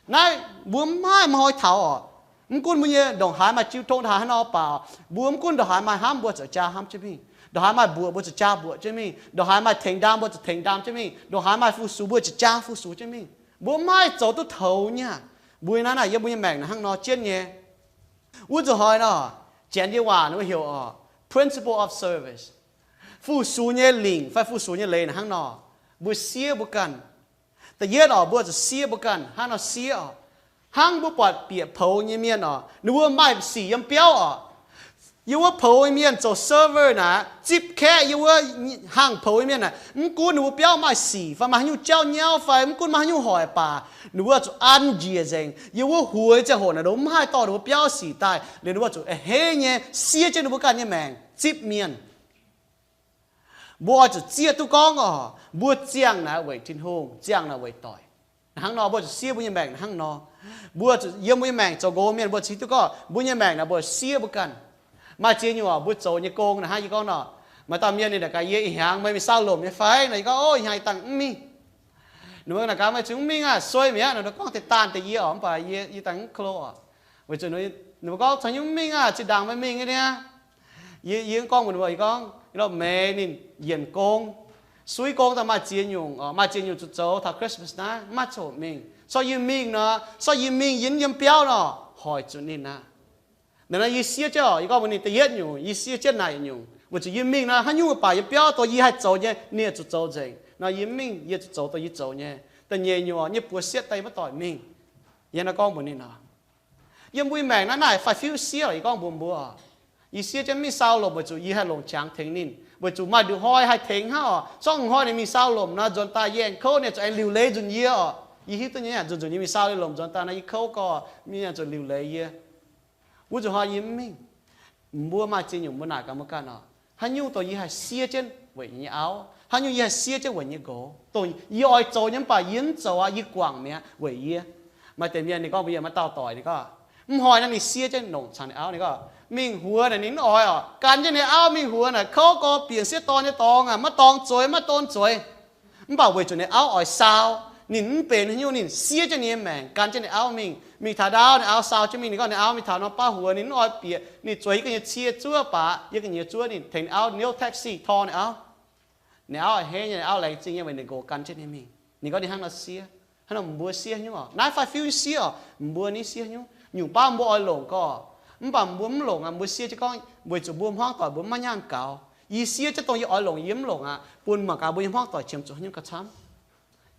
Naaiv mbuo mv maaih hnoi taux oc. Mv gunv mbuo nyei ndongc haaix maaih jiu tong ndongc haaix haaix nor baac, mbuo mv gunv ndongc haaix maaih hnamv mbuo zuqc jaa hnamv jienv mingh, ndongc haaix maaih mbuoqc mbuo zuqc jaa mbuoqc jienv mingh, ndongc haaix maaih tengx ndaam mbuo zuqc tengx ndaam jienv mingh, ndongc haaix maaih fu-sux mbuo zuqc jaa fu-sux jienv mingh. Mbuo mv maaih zoux duqv toux nyei aqv. Mbuo naaiv naaic yiem mbuo nyei maengc naaic hnangv nor jienv nyei. Wuov zuqc hnoi nor, Janx nyei waac ninh mbuo heuc oc, principle of service. Fu-sux nyei lingc fai fu-sux nyei leiz naaic hnangv nor, mbuo siev mbuo ganh. Da'yietv oc, mbuo zuqc siev mbuo ganh. Hnangv nor siev oc, hnangv mbuo buatc bieqc poux nyei mienh oc, ninh mbuo maaih sic yiem biauv oc. Yiem wuov poux nyei mienh zoux server naaic, zipv kaeqv yiem wuov hangh poux nyei mienh naaic, mv gunv ninh mbuo biauv maaih sic fai maaih haaix nyungc jauv nyauv fai mv gunv maaih haaix nyungc hoic baac, ninh mbuo zuqc an njiec nzengc. Yiem wuov hueix ziangh hoc naaic, ninh mbuo mv haih dorh ninh mbuo biauv sic daaih, liuz ninh mbuo zuqc a'hneiv nyei siev jienv ninh mbuo ganh nyei maengc zipv mienh. Mbuo oix zuqc zieqv duqv gorngv oc, mbuo ziangh naaic weic Tin-Hungh, ziangh naaic weic doic. Hnangv nor mbuo zuqc siev mbuo nyei maengc hnangv nor. Mbuo zuqc yiem mbuo nyei maengc zoux nqox mienh, mbuo cingx duqv gorngv mbuo nyei maengc naaic mbuo siev mbuo ganh. Maaih ziex nyungc oc, mbuo zoux nyei gong naaic hnangv yie gorngv nor, maaih dauh mienh ninh naaic gaax yie, ih hnyangx meih mingh saau lomc nyei fai? Nor yie gorngv, ov, ih hnyangx ih dangh mv mingh. Ninh mbuo naaic gaax, meih zungv mv mingh aah? Suei mi'aqv. Nor ninh gorngv deix daanh deix yie oc, mv baac yie, yie dangh mv klo oc. Weic zuqc ninh mbuo gorngv caux nyungc mv mingh aah, zinh ndaangc meih mingh nyei niaa. Yie, yie gorngv mbuox ninh mbuo, yie gorngv, meih ninh yienc gong, suiv gong daaih maaih ziex nyungc, maaih ziex nyungc zuqc zoux taux Christmas naaiv, mv maaih ziangh hoc mingh. Se gorngv yie mingh nor, se gorngv yie mingh yie mv yiem biauv nor, hoic zuqc ninh aqv. Naaiv nor yie siev jienv oc, yie gorngv mbuox ninh da'yietv nyungc, yie siev jienv naaic nyungc, weic zuqc yie mingh nor haaix nyungc baac yiem biauv dongh yie haih zoux nyei ninh zuqc zoux nzengc. Nor yie mv mingh yie zuqc zoux dongh yie zoux nyei. Da'nyeic nyungc, yie buoz sietv daaih yie maiv doic mingh. Yie hnangv naaiv gorngv mbuox ninh oc. Yiem mbuo nyei maengc naaiv naaic fai fiuv siev oc, yie gorngv mbuox mbuo oc. Yie siev jienv mingh saau lomc weic zuqc yie haih longc qangx tengx ninh, weic zuqc maaih nduqc hnoi haih tengx hnangv oc. Se gorngv hnoi ninh mingh saau lomc nor, nzuonx daaih yie aengx kouv ninh zuqc aengx liuc leiz nzunc yie oc. Yie hiuv duqv nyei, nzunc nzunc yie mingh saau lomc nzuonx daaih nor yie kouv gorqv ninh zuqc liuc leiz yie. Wuov zuqc hnoi yie mv mingh. Mbuo maaih ziex nyungc mbuo naaic gaax mbuo ganh oc. Haaix nyungc dongh yie haih siev jienv weic yie nyei auv? Haaix nyungc yie haih siev jienv weic yie nyei nqox? Dongh yie oix zoux nyei mv baac yie mv zoux aqv, yie guangc mi'aqv weic yie. Maaih deix mienh ninh gorngv mbuox yie, maaih dauh doic ninh gorngv, mv hnoi naaiv ninh siev jienv nongc caux ninh auv, ninh gorngv mingh huox naaic ninh mv oix oc. Gan jienv ninh auv mingh huox naaic kouv gorqv bieqc sieqv dorn nyei dorngx aac, maiv dorng zueiz, maiv dorng zueiz. Mv baac weic zuqc ninh auv oix saau, ninh mv benx haaix nyungc, ninh siev jienv ninh nyei maengc gan jienv ninh auv mingh. Mingh taux ndau ninh auv saau jienv mingh, ninh gorngv ninh auv mingh taux nor baav huox ninh mv oix bieqc, ninh zueiz yie ganh nyei cie zuov baac yie ganh nyei zuov ninh, tengx ninh auv niouv taxi tor ninh auv. Ninh auv a'hneiv nyei, ninh auv laengz zingh nyei weic ninh nqox gan jienv ninh mingh. Ninh gorngv ninh hnangv nor siev. Hnangv nor mbuo siev nyungc oc. Naaiv fai fiuv siev oc, mbuo ni siev nyungc. Nyungc baav mbuo oix longc gorx, mv baac mbuo mv longc aqv. Mbuo siev jienv gorngv weic zuqc mbuo hmuangv doic mbuo mv maaih nyaanh gaux. Yie siev jienv dongh yie oix longc yie mv longc aqv, bun mangc gaax mbuo nyei hmuangv doic qiemx zuqc haaix nyungc gauh camv.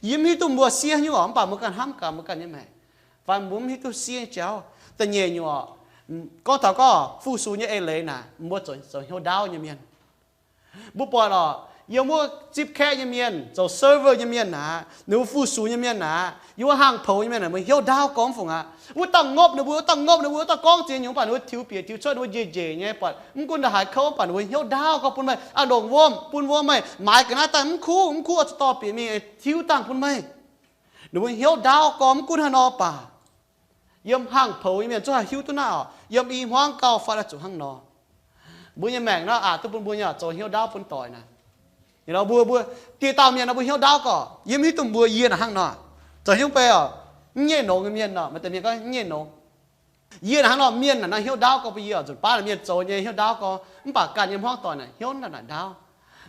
Yie mv hiuv duqv mbuo siev nyungc oc, mv baac mbuo ganh hnamv gaax mbuo ganh nyei maengc, fai mbuo mv hiuv duqv siev nyei jauv. Da'nyeic nyungc oc, gorngv taux gorngv fu-sux nyei eix leiz naaic, mbuo zoux hnyouv ndaauv nyei mienh. Mbuo buatc oc, yiem wuov zipv kaeqv nyei mienh, zoux server nyei mienh naaic, ninh mbuo fu-sux nyei mienh naaic, yiem wuov hangh poux nyei mienh naaic, mbuo hnyouv ndaauv gorngv fungc aqv. Wuov dauh ngopv ninh mbuo, wuov dauh ngopv ninh mbuo, wuov dauh gorngv ziex nyungc, mv baac ninh mbuo tiux bieqc tiux cuotv, ninh mbuo njiec njiec nyei, buatc mv gunv ndongc haaix kouv, mv baac ninh mbuo hnyouv ndaauv gorngv bun meih, aa, longc wuom, bun wuom meih maaiz ga'naaiv daaih mv kuv, mv kuv oix zuqc dorh bieqc mingh tiuv dangh bun meih. Ninh mbuo hnyouv ndaauv gorngv mv gunv haaix nor baac, yiem hangh poux nyei mienh zungv haih hiuv duqv naaiv oc. Yiem i hmuangv gauh faix oix zuqc hnangv nor. Mbuo nyei maengc naaiv aqc duqv bun mbuo nyei zoux hnyouv ndaauv bun doic naaic. Mbuo, mbuo dieh dauh mienh nor mbuo hnyouv ndaauv gorqv, yie mv hiuv duqv mbuo yie naaic hnangv nor. Zoux hnyouv bei oc, mv nyeic nongx nyei mienh nor, maaih deix mienh gorngv mv nyeic nongx. Yie naaic hnangv nor, mienh naaic naaiv hnyouv ndaauv gorngv bun yie oc, nzunc baav naaic mienh zoux nyei hnyouv ndaauv gorngv, mv baac ganh nyei hmuangv doic naaic hnyouv naaic ndaauv.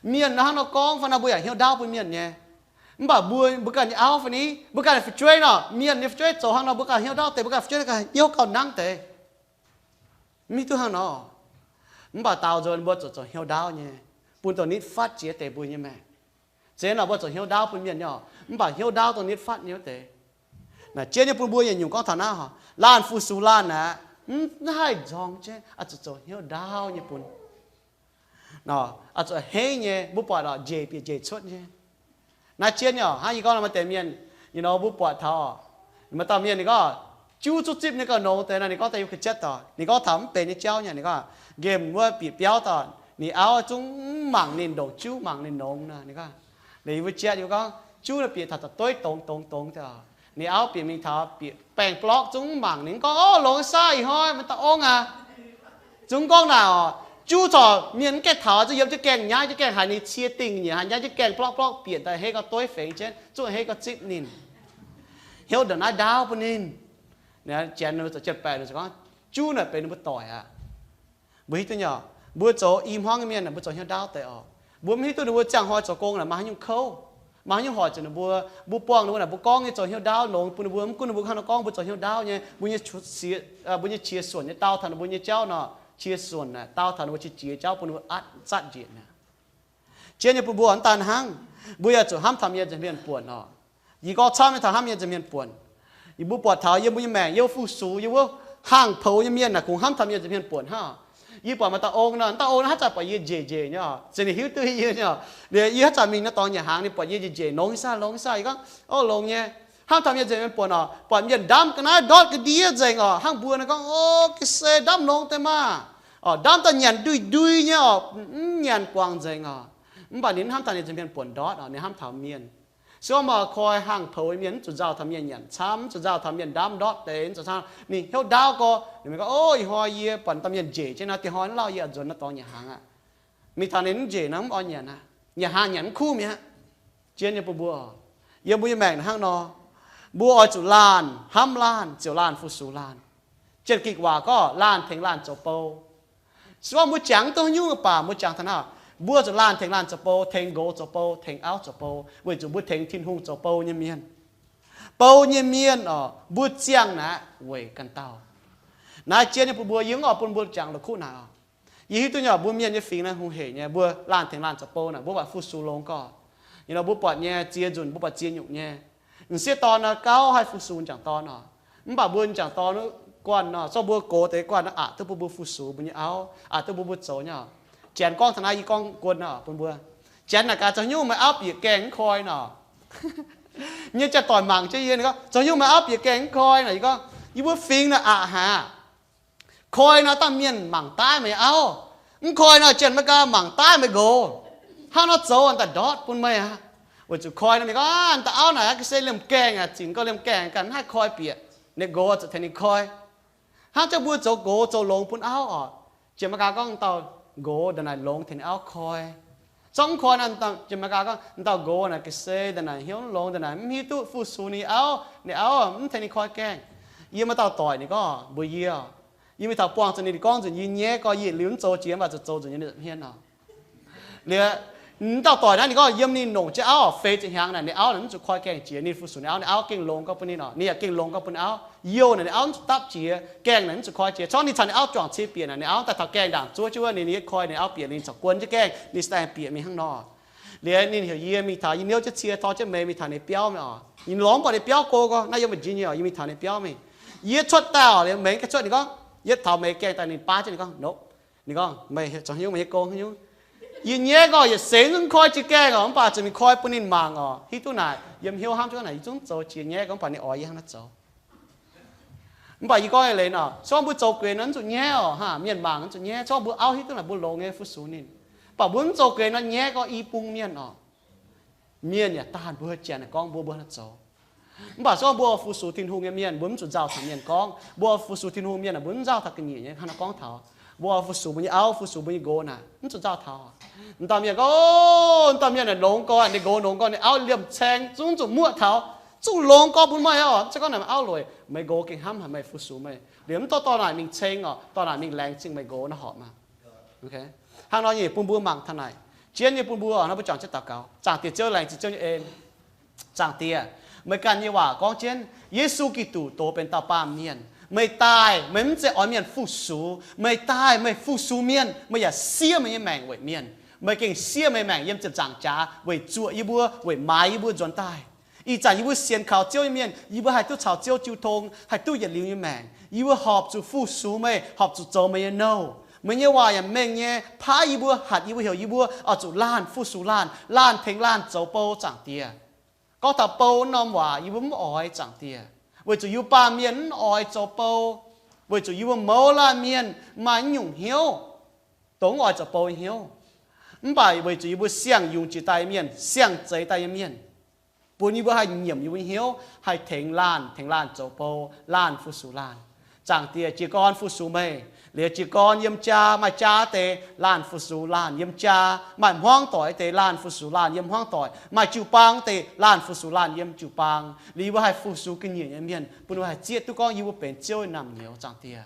Mienh naaic hnangv nor gorngv fai nor mbuo yaac hnyouv ndaauv bun mienh nyei. Mv baac mbuo, mbuo ganh nyei auv fai ni, mbuo ganh nyei fu'jueiv nor, mienh nyei fu'jueiv zoux hnangv nor mbuo ganh hnyouv ndaauv deix, mbuo ganh fu'jueiv ganh hnyouv gauh nangv deix. Mv hiuv duqv hnangv nor. Mv baac daaux nzuonx mbuo zuqc zoux hnyouv ndaauv nyei, bun dongh nitv fatv jiex deix mbuo nyei maengc. Zeiz nor mbuo zoux hnyouv ndaauv bun mienh nyei oc, mv baac hnyouv ndaauv dongh nitv fatv nyei wuov deix. Naaic jienv nyei bun mbuo yietc nyungc gorngv taux naaiv oc, laanh fu-sux laanh aqv, mv haih nzorng jienv, oix zuqc zoux hnyouv ndaauv nyei bun. Oix zuqc a'hneiv nyei, mbuo buatc oc, njiec bieqc njiec cuotv nyei. Naaiv jienv nyei oc, hnangv yie gorngv nor maaih deix mienh, you know, mbuo buatc taux oc, maaih dauh mienh ninh gorngv, juv zuqv zipv nyei gauh nongx deix nor, ninh gorngv daaih yie ga'jietv doc, ninh gorngv taux mv benx nyei jauv nyei, ninh gorngv, nqemh wuov bieqc biauv doc, ninh auv zungv mv mangc ninh, ndongc juv mangc ninh nongx nor, ninh gorngv, ninh mbuo jatv yie gorngv juv naaiv bieqc taux da'dueiv dongz dongz dongz deix oc, ninh auv bieqc mingh taux bieqc baengh blorqv zungv mv mangc ninh, gorngv, o, longx saah ih hnoi, maaih dauh ong aqv. Zungv gorngv naaic oc, juv corc mienh mv gaengh taux, zuqc yiem jienv gaengh nyaiv jienv gaengh haiz ninh cie dingh nyiec, haiz nyaiv jienv gaengh blorqv blorqv bieqc daaih hei gauh dueiv fengx jienv, zungv hei gauh zipv ninh, hnyouv ndongc naaiv ndaauv bun ninh. Janx ninh mbuo zoux jienv baeqc ninh gorngv, juv naaic benx ninh mbuo doic aqv. Mbuo hiuv duqv nyei, mbuo zoux i hmuangv nyei mienh, mbuo zoux hnyouv ndaauv deix oc. Mbuo mv hiuv duqv ninh mbuo ziangh hnoi zoux gong naaic maaih haaix nyungc kouv, maaih haaix nyungc hoic zuqc ninh mbuo. Mbuo buangh ninh mbuo naaic, mbuo gorngv nyei zoux hnyouv ndaauv longx bun ninh mbuo, mv gunv ninh mbuo hnangv nor gorngv mbuo zoux hnyouv ndaauv nyei, mbuo nyei, mbuo nyei qiex suonc nyei dau taux ninh mbuo nyei jauv nor, qiex suonc naaic dau taux ninh mbuo qiex jiez jauv bun ninh mbuo atv zatv njiec mi'aqv. Jienv nyei bun mbuo hnangv daaih hnangv, mbuo yaac zuqc hnamv taux mienh nza'hmien buonc oc. Yie gorngv camv nyei taux hnamv mienh nza'hmien buonc. Yie mbuo buatc taux yiem mbuo nyei maengc, yie mbuo fu-sux, yie mbuo hangh poux nyei mienh naaic kungx hnamv taux mienh nza'hmien buonc hnangv. Yie buatc maaih dauh ong nor, dauh ong naaiv haaix zanc buatc yie njiec njiec nyei oc, se ninh hiuv duqv yie nyei oc. Yie haaix zanc mingh nor dorngx nyiec hnaangx ninh buatc yie njiec njiec, longx nyei saah, longx nyei saah. Yie gorngv, o, longx nyei. Hnamv taux mienh nza'hmien buonc oc, buatc mienh ndamv ga'naaiv ndortv ga'ndiev nzengc oc. Hnangv mbuo nor gorngv, o, ga'sie ndamv longx deix maah. Oc, ndamv daaih nyanc ndui-ndui nyei oc, mv nyanc guangc nzengc oc. Mv baac ninh mv hnamv taux ninh nza'hmien buonc ndortv oc, ninh hnamv taux mienh. Se gorngv maaih koi hangh poux mienh mv zuqc nzauh taux mienh nyanc camv, mv zuqc nzauh taux mienh ndamv ndortv deix, mv zuqc camv, ninh hnyouv ndaauv gorx, ninh gorngv, o, ih hnoi yie buatc dauh mienh njiec jienv naaiv, dinh hnoi lauh yie oix nzuonx nor dorngx nyiec hnaangx aqv. Mingh taux ninh mv njiec nor mv oix nyanc aqv, nyiec hnaangx nyanc mv kuv mi'aqv. Jienv nyei bun mbuo, yiem mbuo nyei maengc hnangv nor, mbuo oix zuqc laanh hnamv laanh, ziouc laanh fu-sux laanh. Janx-Gikc waac gorngv laanh tengx laanh zoux bou. Se gorngv mbuo jangx duqv haaix nyungc baac mbuo jangx taux naaiv, mbuo zuqc laanh tengx laanh zoux bou, tengx nqox zoux bou, tengx auv zoux bou, weic zuqc mbuo tengx Tin-Hungh zoux bou nyei mienh. Bou nyei mienh oc, mbuo ziangh naaiv weic ganh dauh. Naaiv jienv nyei bun mbuo, yie mv oix bun mbuo jangx la'kuqv naaic oc. Yie hiuv duqv nyei oc, mbuo mienh nyei fingx naaiv hungh heic nyei, mbuo laanh tengx laanh zoux bou naaic, mbuo buatc fu-sux longx gorx. Ih nor mbuo buatc nyei ziex nzunc, mbuo buatc ziex nyungc nyei. M'sieqv dorn nor gauh haih fu-sux m'jangc dorn oc. Mv baac mbuo m'jangc dorn guanh nor, zorqv mbuo gox deix guanh nor, aqc duqv bun mbuo fu-sux mbuo nyei auv, aqc duqv bun mbuo zoux nyei oc. Janx gorngv taux naaiv, yie gorngv guon oc bun mbuo. Janx naaic gaax, zoux haaix nyungc meih auv bieqc gaengh mv koi nor? Nyei janx-doic mangc jienv yie, ninh gorngv, zoux haaix nyungc meih auv bieqc gaengh mv koi nor? Yie gorngv, yie mbuo fingx naaic aqc haic. Koi nor, dangh mienh mangc daaih meih auv. Mv koi nor, janx-Meigaa mangc daaih meih nqox. Hnangv nor zoux daaih ndortv bun meih aqv. Weic zuqc koi nor, mienh gorngv, aa, dauh auv naaic ga'sie liemh gaengh aqv, zinh gauh liemh gaengh, ganh mv haih koi bieqc. Ninh nqox zuqc tengx ninh koi. Hnangv zungv mbuo zoux nqox zoux longx bun auv oc. Janx-Meigaa gorngv dauh nqox ndongc naaic longx tengx ninh auv koi. Zorqv mv koi naaic, Janx-Meigaa gorngv, dauh nqox naaic ga'sie daaih naaic, hnyouv mv longx daaih naaic, mv hiuv duqv fu-sux ninh auv, ninh auv mv tengx ninh koi gaengh. Yie maaih dauh doic ninh gorngv mbuox yie, yie mingh taux buangh zuqc ninh gorngv nzunc yie nyaiv gorx, yie liuz mv zoux jiex, mv baac zuqc zoux nzunc yie nyaiv hmien oc. Liuz, dauh doic naaiv ninh gorngv yiem ninh longc jienv auv feix ziepc hnyangx naaic, ninh auv naaic mv zuqc koi gaengh jiex ninh fu-sux, ninh auv, ninh auv gengh longx gorx bun ninh oc, ninh yaac gengh longx gorx bun ninh auv. Youh naaic ninh auv mv zuqc dapv jiex, gaengh naaic mv zuqc koi jiex. Corc ninh caux ninh auv juangc cie bieqc naaic, ninh auv daaih taux gaengh ndaangc zuov jienv wuov, ninh yaac koi ninh auv bieqc, ninh corc guon jienv gaengh, ninh daaih bieqc mingh hnangv nor. Liuz ninh heuc yie mingh taux, yie niouv jienv cie, tor jienv meix mingh taux ninh biauv mingh oc. Ninh longx buatc ninh biauv go gorx, naaiv yiem Virginia oc, yie mingh taux ninh biauv mingh. Yie cuotv daaih oc, liuz meix gengh cuotv, ninh gorngv, yie taux meix gaengh daaih ninh baav jienv ninh gorngv, nope. Ninh gorngv, meih zoux haaix nyungc, meih nyei gong haaix nyungc? Yie nyaiv gorx yietc seix zungv koi jiex gaengh oc, mv baac zuqc mingh koi bun ninh mangc oc. Hiuv duqv naaic, yiem hnyouv hnamv jienv naaic, yie zungv zoux jiex nyaiv gorx, mv baac ninh oix yie hnangv naaiv zoux. Mv baac yie gorngv eix leiz nor, se gorngv mbuo zoux gueix nor, mv zuqc nyaiv oc, hnangv mienh mangc mv zuqc nyaiv. Se gorngv mbuo auv hiuv duqv naaic, mbuo longx nyei fu-sux ninh. Mv baac mbuo mv zoux gueix nor, nyaiv gorx i bung mienh oc. Mienh yaac daanh mbuo, janx yaac gorngv mbuo, mbuo hnangv naaiv zoux. Mv baac se gorngv mbuo fu-sux Tin-Hungh nyei mienh, mbuo mv zuqc nzauh taux mienh gorngv. Mbuo fu-sux Tin-Hungh mienh, mbuo mv nzauh taux ga'nyiec nyei hnangv naaiv gorngv taux. Mbuo fu-sux mbuo nyei auv, fu-sux mbuo nyei nqox naaic, mv zuqc nzauh taux. Mv dauh mienh gorngv, o, mv dauh mienh naaic longx gorx, ninh nqox longx gorx, ninh auv liemh caeng, zungv zuqc muoqv taux, zuqc longx gorx bun meih oc. Se gorngv naaic auv lueic, meih nqox gengh hnamv haic meih, fu-sux meih. Liuz mv dorh dorh naaic mingh ceng oc, dorh naaic mingh laengz zingh meih nqox naaiv horpc maah. Hnangv nor nyei bun mbuo mangc taux naaic, jienv nyei bun mbuo nor, mbuo juangc jienv daux gaux. Zaangc Diex Ziouv, laengz zingh Ziouv nyei en. Zaangc Diex, meih ganh nyei waac gorngv jienv Yesu Giduc doz benx dauh baamh mienh. Meih daaih, meih mv zeiz oix mienh fu-sux. Meih daaih, meih fu-sux mienh, meih yaac siev meih nyei maengc weic mienh. Meih gengh siev meih maengc yiem ziepc nzaangc jaax weic zuoqc yie mbuo, weic maaiz yie mbuo nzuonx daaih. Ih zanc yie mbuo sienx kaux Ziouv nyei mienh, yie mbuo haih duqv caux Ziouv jiu tong, haih duqv yietc liuz nyei maengc. Yie mbuo horpc zuqc fu-sux meih, horpc zuqc zoux meih nyei nouh. Meih nyei waac yaac mengh nyei, paaiv yie mbuo, hatc yie mbuo, heuc yie mbuo oix zuqc laanh fu-sux laanh, laanh tengx laanh zoux bou, Zaangc Diex. Gorngv taux bou norm waac yie mbuo mv oix, Zaangc Diex, weic zuqc yie mbuo baamh mienh mv oix zoux bou. Weic zuqc yie mbuo mouz laanh mienh maaih nyungc hnyouv, dongh mv oix zoux bou nyei hnyouv. Mv baac weic zuqc yie mbuo siang-yungz jiex daaih nyei mienh, siang-zeix daaih nyei mienh, bun yie mbuo haih nyiemc yie mbuo nyei hnyouv, haih tengx laanh, tengx laanh zoux bou, laanh fu-sux laanh. Zaangc Diex, jiez gorn fu-sux meih. Liuz jiez gorn yiem jaa maaih jaa deix, laanh fu-sux laanh yiem jaa. Maaih hmuangv doic deix, laanh fu-sux laanh yiem hmuangv doic. Maaih jiu-baang deix, laanh fu-sux laanh yiem jiu-baang. Liuz yie mbuo haih fu-sux ga'nyiec nyei mienh, bun mbuo haih zieqv duqv gorngv yie mbuo benx Ziouv nyei naamh nyouz, Zaangc Diex.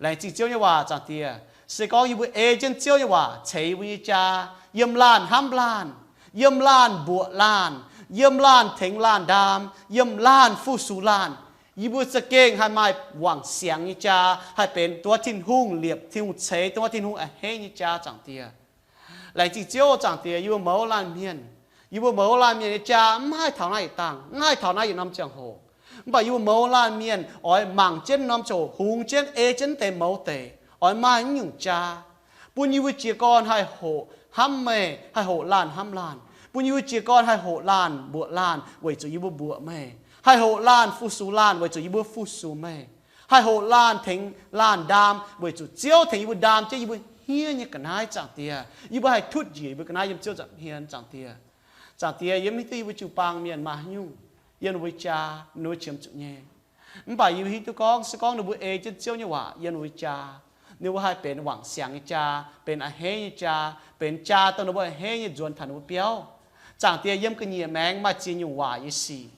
Laengz zingh Ziouv nyei waac, Zaangc Diex. Se gorngv yie mbuo ei jienv Ziouv nyei waac ceix yie mbuo nyei jaa, yiem laanh hnamv laanh, yiem laanh mbuoqc laanh, yiem laanh tengx laanh ndaam, yiem laanh fu-sux laanh, yie mbuo za'gengh haih maaih wangc siangx nyei jaa, haih benx dongh wuov Tin-Hungh liepc, Tin-Hungh ceix, dongh wuov Tin-Hungh a'hneiv nyei jaa, Zaangc Diex. Laengz zingh Ziouv, Zaangc Diex, yie mbuo mouz laanh mienh. Yie mbuo mouz laanh mienh nyei jaa mv haih taux naaiv yietc dangh, mv haih taux naaiv yietc norm ziangh hoc. Mv baac yie mbuo mouz laanh mienh oix mangc jienv norm ziangh hoc, hungx jienv, ei jienv deix mouz deic, oix maaih naaiv nyungc jaa, bun yie mbuo jiez gorn haih hoqc hnamv meih, haih hoqc laanh hnamv laanh. Bun yie mbuo jiez gorn haih hoqc laanh mbuoqc laanh weic zuqc yie mbuo mbuoqc meih. Haih hoqc laanh fu-sux laanh weic zuqc yie mbuo fu-sux meih. Haih hoqc laanh tengx laanh ndaam weic zuqc Ziouv tengx yie mbuo ndaam jienv yie mbuo hniev nyei ga'naaiv, Zaangc Diex. Yie mbuo haih tutv njiec yie mbuo ga'naaiv yiem Ziouv nza'hmien, Zaangc Diex. Zaangc Diex, yie mv hiuv duqv yie mbuo jiu-baang mienh maaih haaix nyungc yiem ninh mbuo jaa, ninh mbuo qiemx zuqc nyei. Mv baac yie hiuv duqv gorngv, se gorngv ninh mbuo ei jienv Ziouv nyei waac yiem ninh mbuo jaa, ninh mbuo haih benx wangc siangx nyei jaa, benx a'hneiv nyei jaa, benx jaa dongh ninh mbuo a'hneiv nyei nzuonx taux ninh mbuo biauv. Zaangc Diex, yiem ga'nyiec maengx maaih ziex nyungc waac yie sic.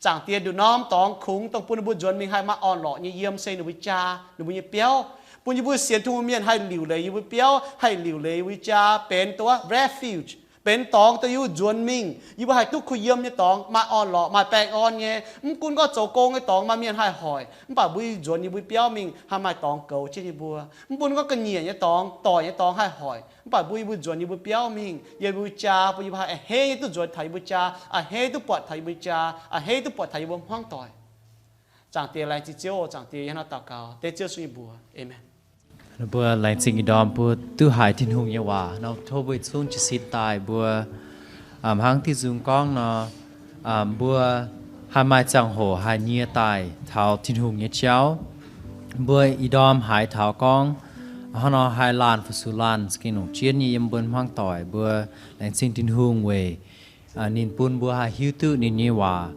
Zaangc Diex, nduqc norm dorngx kungx dongh bun ninh mbuo nzuonx mingh haih maaih orn-lorqc nyei yiem se ninh mbuo jaa, ninh mbuo nyei biauv. Bun yie mbuo sienx Tin-Hungh mienh haih liuc leiz yie mbuo biauv, haih liuc leiz yie mbuo jaa, benx dongh wuov refuge, benx dorngx dongh yie mbuo nzuonx mingh, yie mbuo haih duqv kuh yiem nyei dorngx, maaih orn-lorqc, maaih baengh orn nyei. Mv gunv gorngv zoux gong nyei dorngx maaih mienh haih hoic, mv baac mbuo nzuonx yie mbuo biauv mingh haih maaih dorngx goux jienv yie mbuo. Mv bun gorngv ga'nyiec nyei dorngx, doic nyei dorngx haih hoic, mv baac mbuo yie mbuo nzuonx yie mbuo biauv mingh, yiem yie mbuo jaa, bun yie mbuo haih a'hneiv nyei duqv nzuonx taux yie mbuo jaa, a'hneiv duqv buatc taux yie mbuo jaa, a'hneiv duqv buatc taux yie mbuo hmuangv doic. Zaangc Diex, laengz zingh Ziouv, Zaangc Diex, yie hnangv naaiv daux gaux dengv Ziouv Yesu nyei mbuox. Aamen. Mbuo laengz zingh ih ndorm mbuo duqv haiz Tin-Hungh nyei waac nor, tov mbuo zungv jiez sin daaih mbuo, hnangv diuh nzung gorngv nor, mbuo haih maaih ziangh hoc haih nyie daaih taux Tin-Hungh nyei jauv. Mbuo ih ndorm haiz taux gorngv hnangv nor haih laanh fu-sux laanh za'gengh longc jienv nyei yiem mbuo hmuangv doic. Mbuo laengz zingh Tin-Hungh weic ninh bun mbuo haih hiuv duqv ninh nyei waac.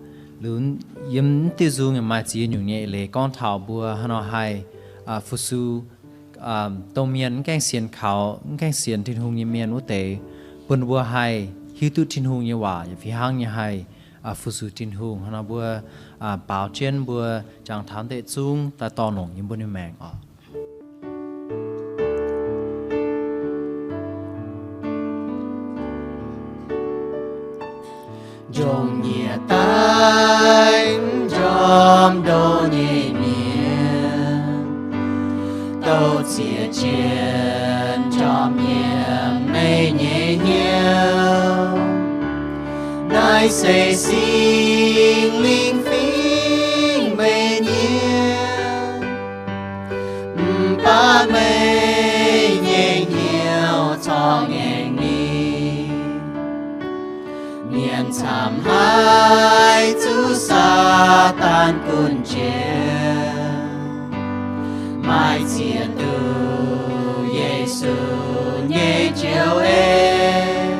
Liuz yiem diuh nzung yaac maaih ziex nyungc nyei eix leiz gorngv taux mbuo hnangv nor haih fu-sux dongh mienh mv gaengh sienx kaux, mv gaengh sienx Tin-Hungh nyei mienh wuov deix. bun mbuo haih hiuv duqv Tin-Hungh nyei waac yaac fih hnangv nyei haih fu-sux Tin-Hungh. Hnangv nor mbuo baaux jienv mbuo jangx taux ndeic zungv daaih dorh longc yiem mbuo nyei maengc oc. Njongc nyieqc daaih njormh ndo nyei mienh, douh ziex jienv njormh nyiemc meih nyei hnyouv. Naaiv se Singx Lingh fingx meih nyei, mv baac meih nyei hnyouv corc ngaengc ninh. Mienh camv haiz zuqc Saadaan gunv jiex, maaih ziex duqv Yesu nyei joux en,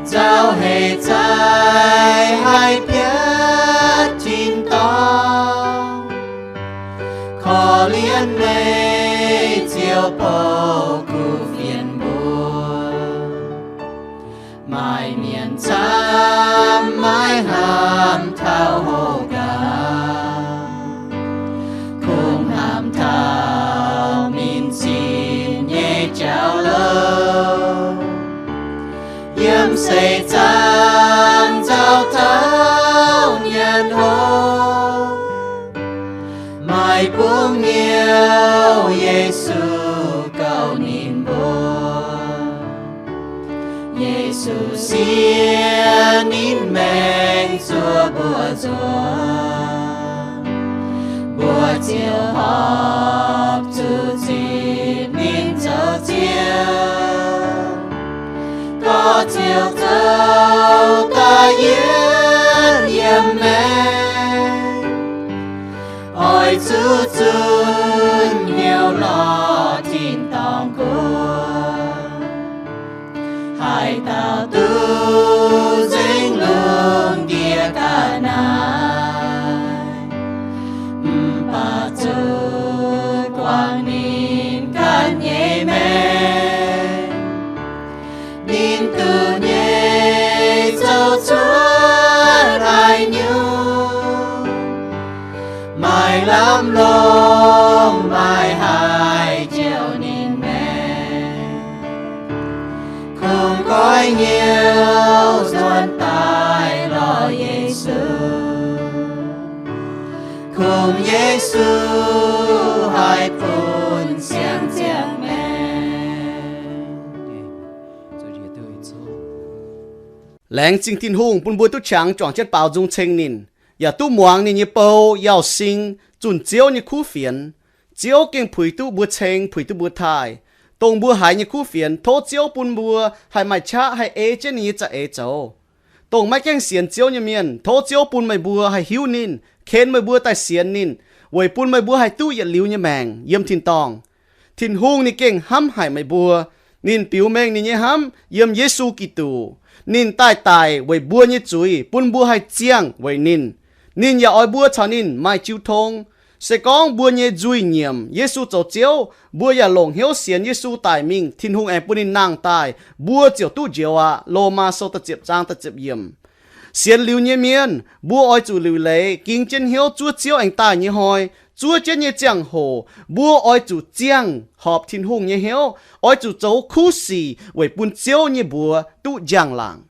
nzauh heix zaih haih piatv tin-dorngh. Korv-lienh meih ziouc bouh kuv fienx mbuo. Maaih mienh camv maiv hnamv taux hoqc gaax, kungx hnamv taux ninh zinh nyei jauv-louc. Yiem seix zaangc nzauh taux nyanc hopv, maaih bungx nyouz Yesu gauh ninh mbuo. Yesu siev ninh maengc zuov mbuo nzuonx, mbuo ziouc horpc zuqc zipc ninh zoux ziangh. Gorx ziouc zoux daaih yietv yiem maengc, oix zuqc zunc hnyouv lorz tin-dorngh guoqv. Haaix dauh duqv nzengc lungh ndiev ga'naaiv, mv baac zuqc guangc ninh ganh nyei maengc. Ninh duqv nyei zoux cuotv haaix nyungc, maaih lamh longc maaih haic jouh ninh maengc. Kungx goiv hnyouv nzuonx daaih lorz Yesu, kungx Yesu haih bun siang-ziangh maengc. Laengz zingh Tin-Hungh bun mbuo duqv qangx juangc jienv baaux nzung ceng ninh, yaac duqv muangx ninh nyei bou, Yauz Sing, zunh Ziouv nyei kuv fienx. Ziouv gengh puix duqv mbuo ceng, puix duqv mbuo taaih. Dongh mbuo haiz nyei kuv fienx, tov Ziouv bun mbuo haih maaih qaqv haih ei jienv ninh nyei za'eix zoux. Dongh maiv gaengh sienx Ziouv nyei mienh, tov Ziouv bun meih mbuo haih hiuv ninh, ken meih mbuo daaih sienx ninh, weic bun meih mbuo haih duqv yietc liuz nyei maengc yiem tin-dorngh. Tin-Hungh ninh gengh hnamv haic meih mbuo. Ninh biux mengh ninh nyei hnamv yiem Yesu Giduc. Ninh daaih daic weic mbuo nyei zuiz, bun mbuo haih ziangh weic ninh. Ninh yaac oix mbuo caux ninh maaih jiu tong. Se gorngv mbuo nyei nzuih nyiemc Yesu zoux Ziouv, mbuo yaac longc hnyouv sienx Yesu daic mingh, Tin-Hungh aengx bun ninh nangh daaih, mbuo ziouc duqv njoux aqv. Lomaa sou da'ziepc zaang da'ziepc yiemc. Sienx liuz nyei mienh, mbuo oix zuqc liuc leiz ging jienv hnyouv zuov Ziouv aengx daaih nyei hnoi. Zuov jienv nyei ziangh hoc, mbuo oix zuqc ziangh horpc Tin-Hungh nyei hnyouv, oix zuqc zoux kuv sic weic bun Ziouv nyei mbuox duqv njang-laangc.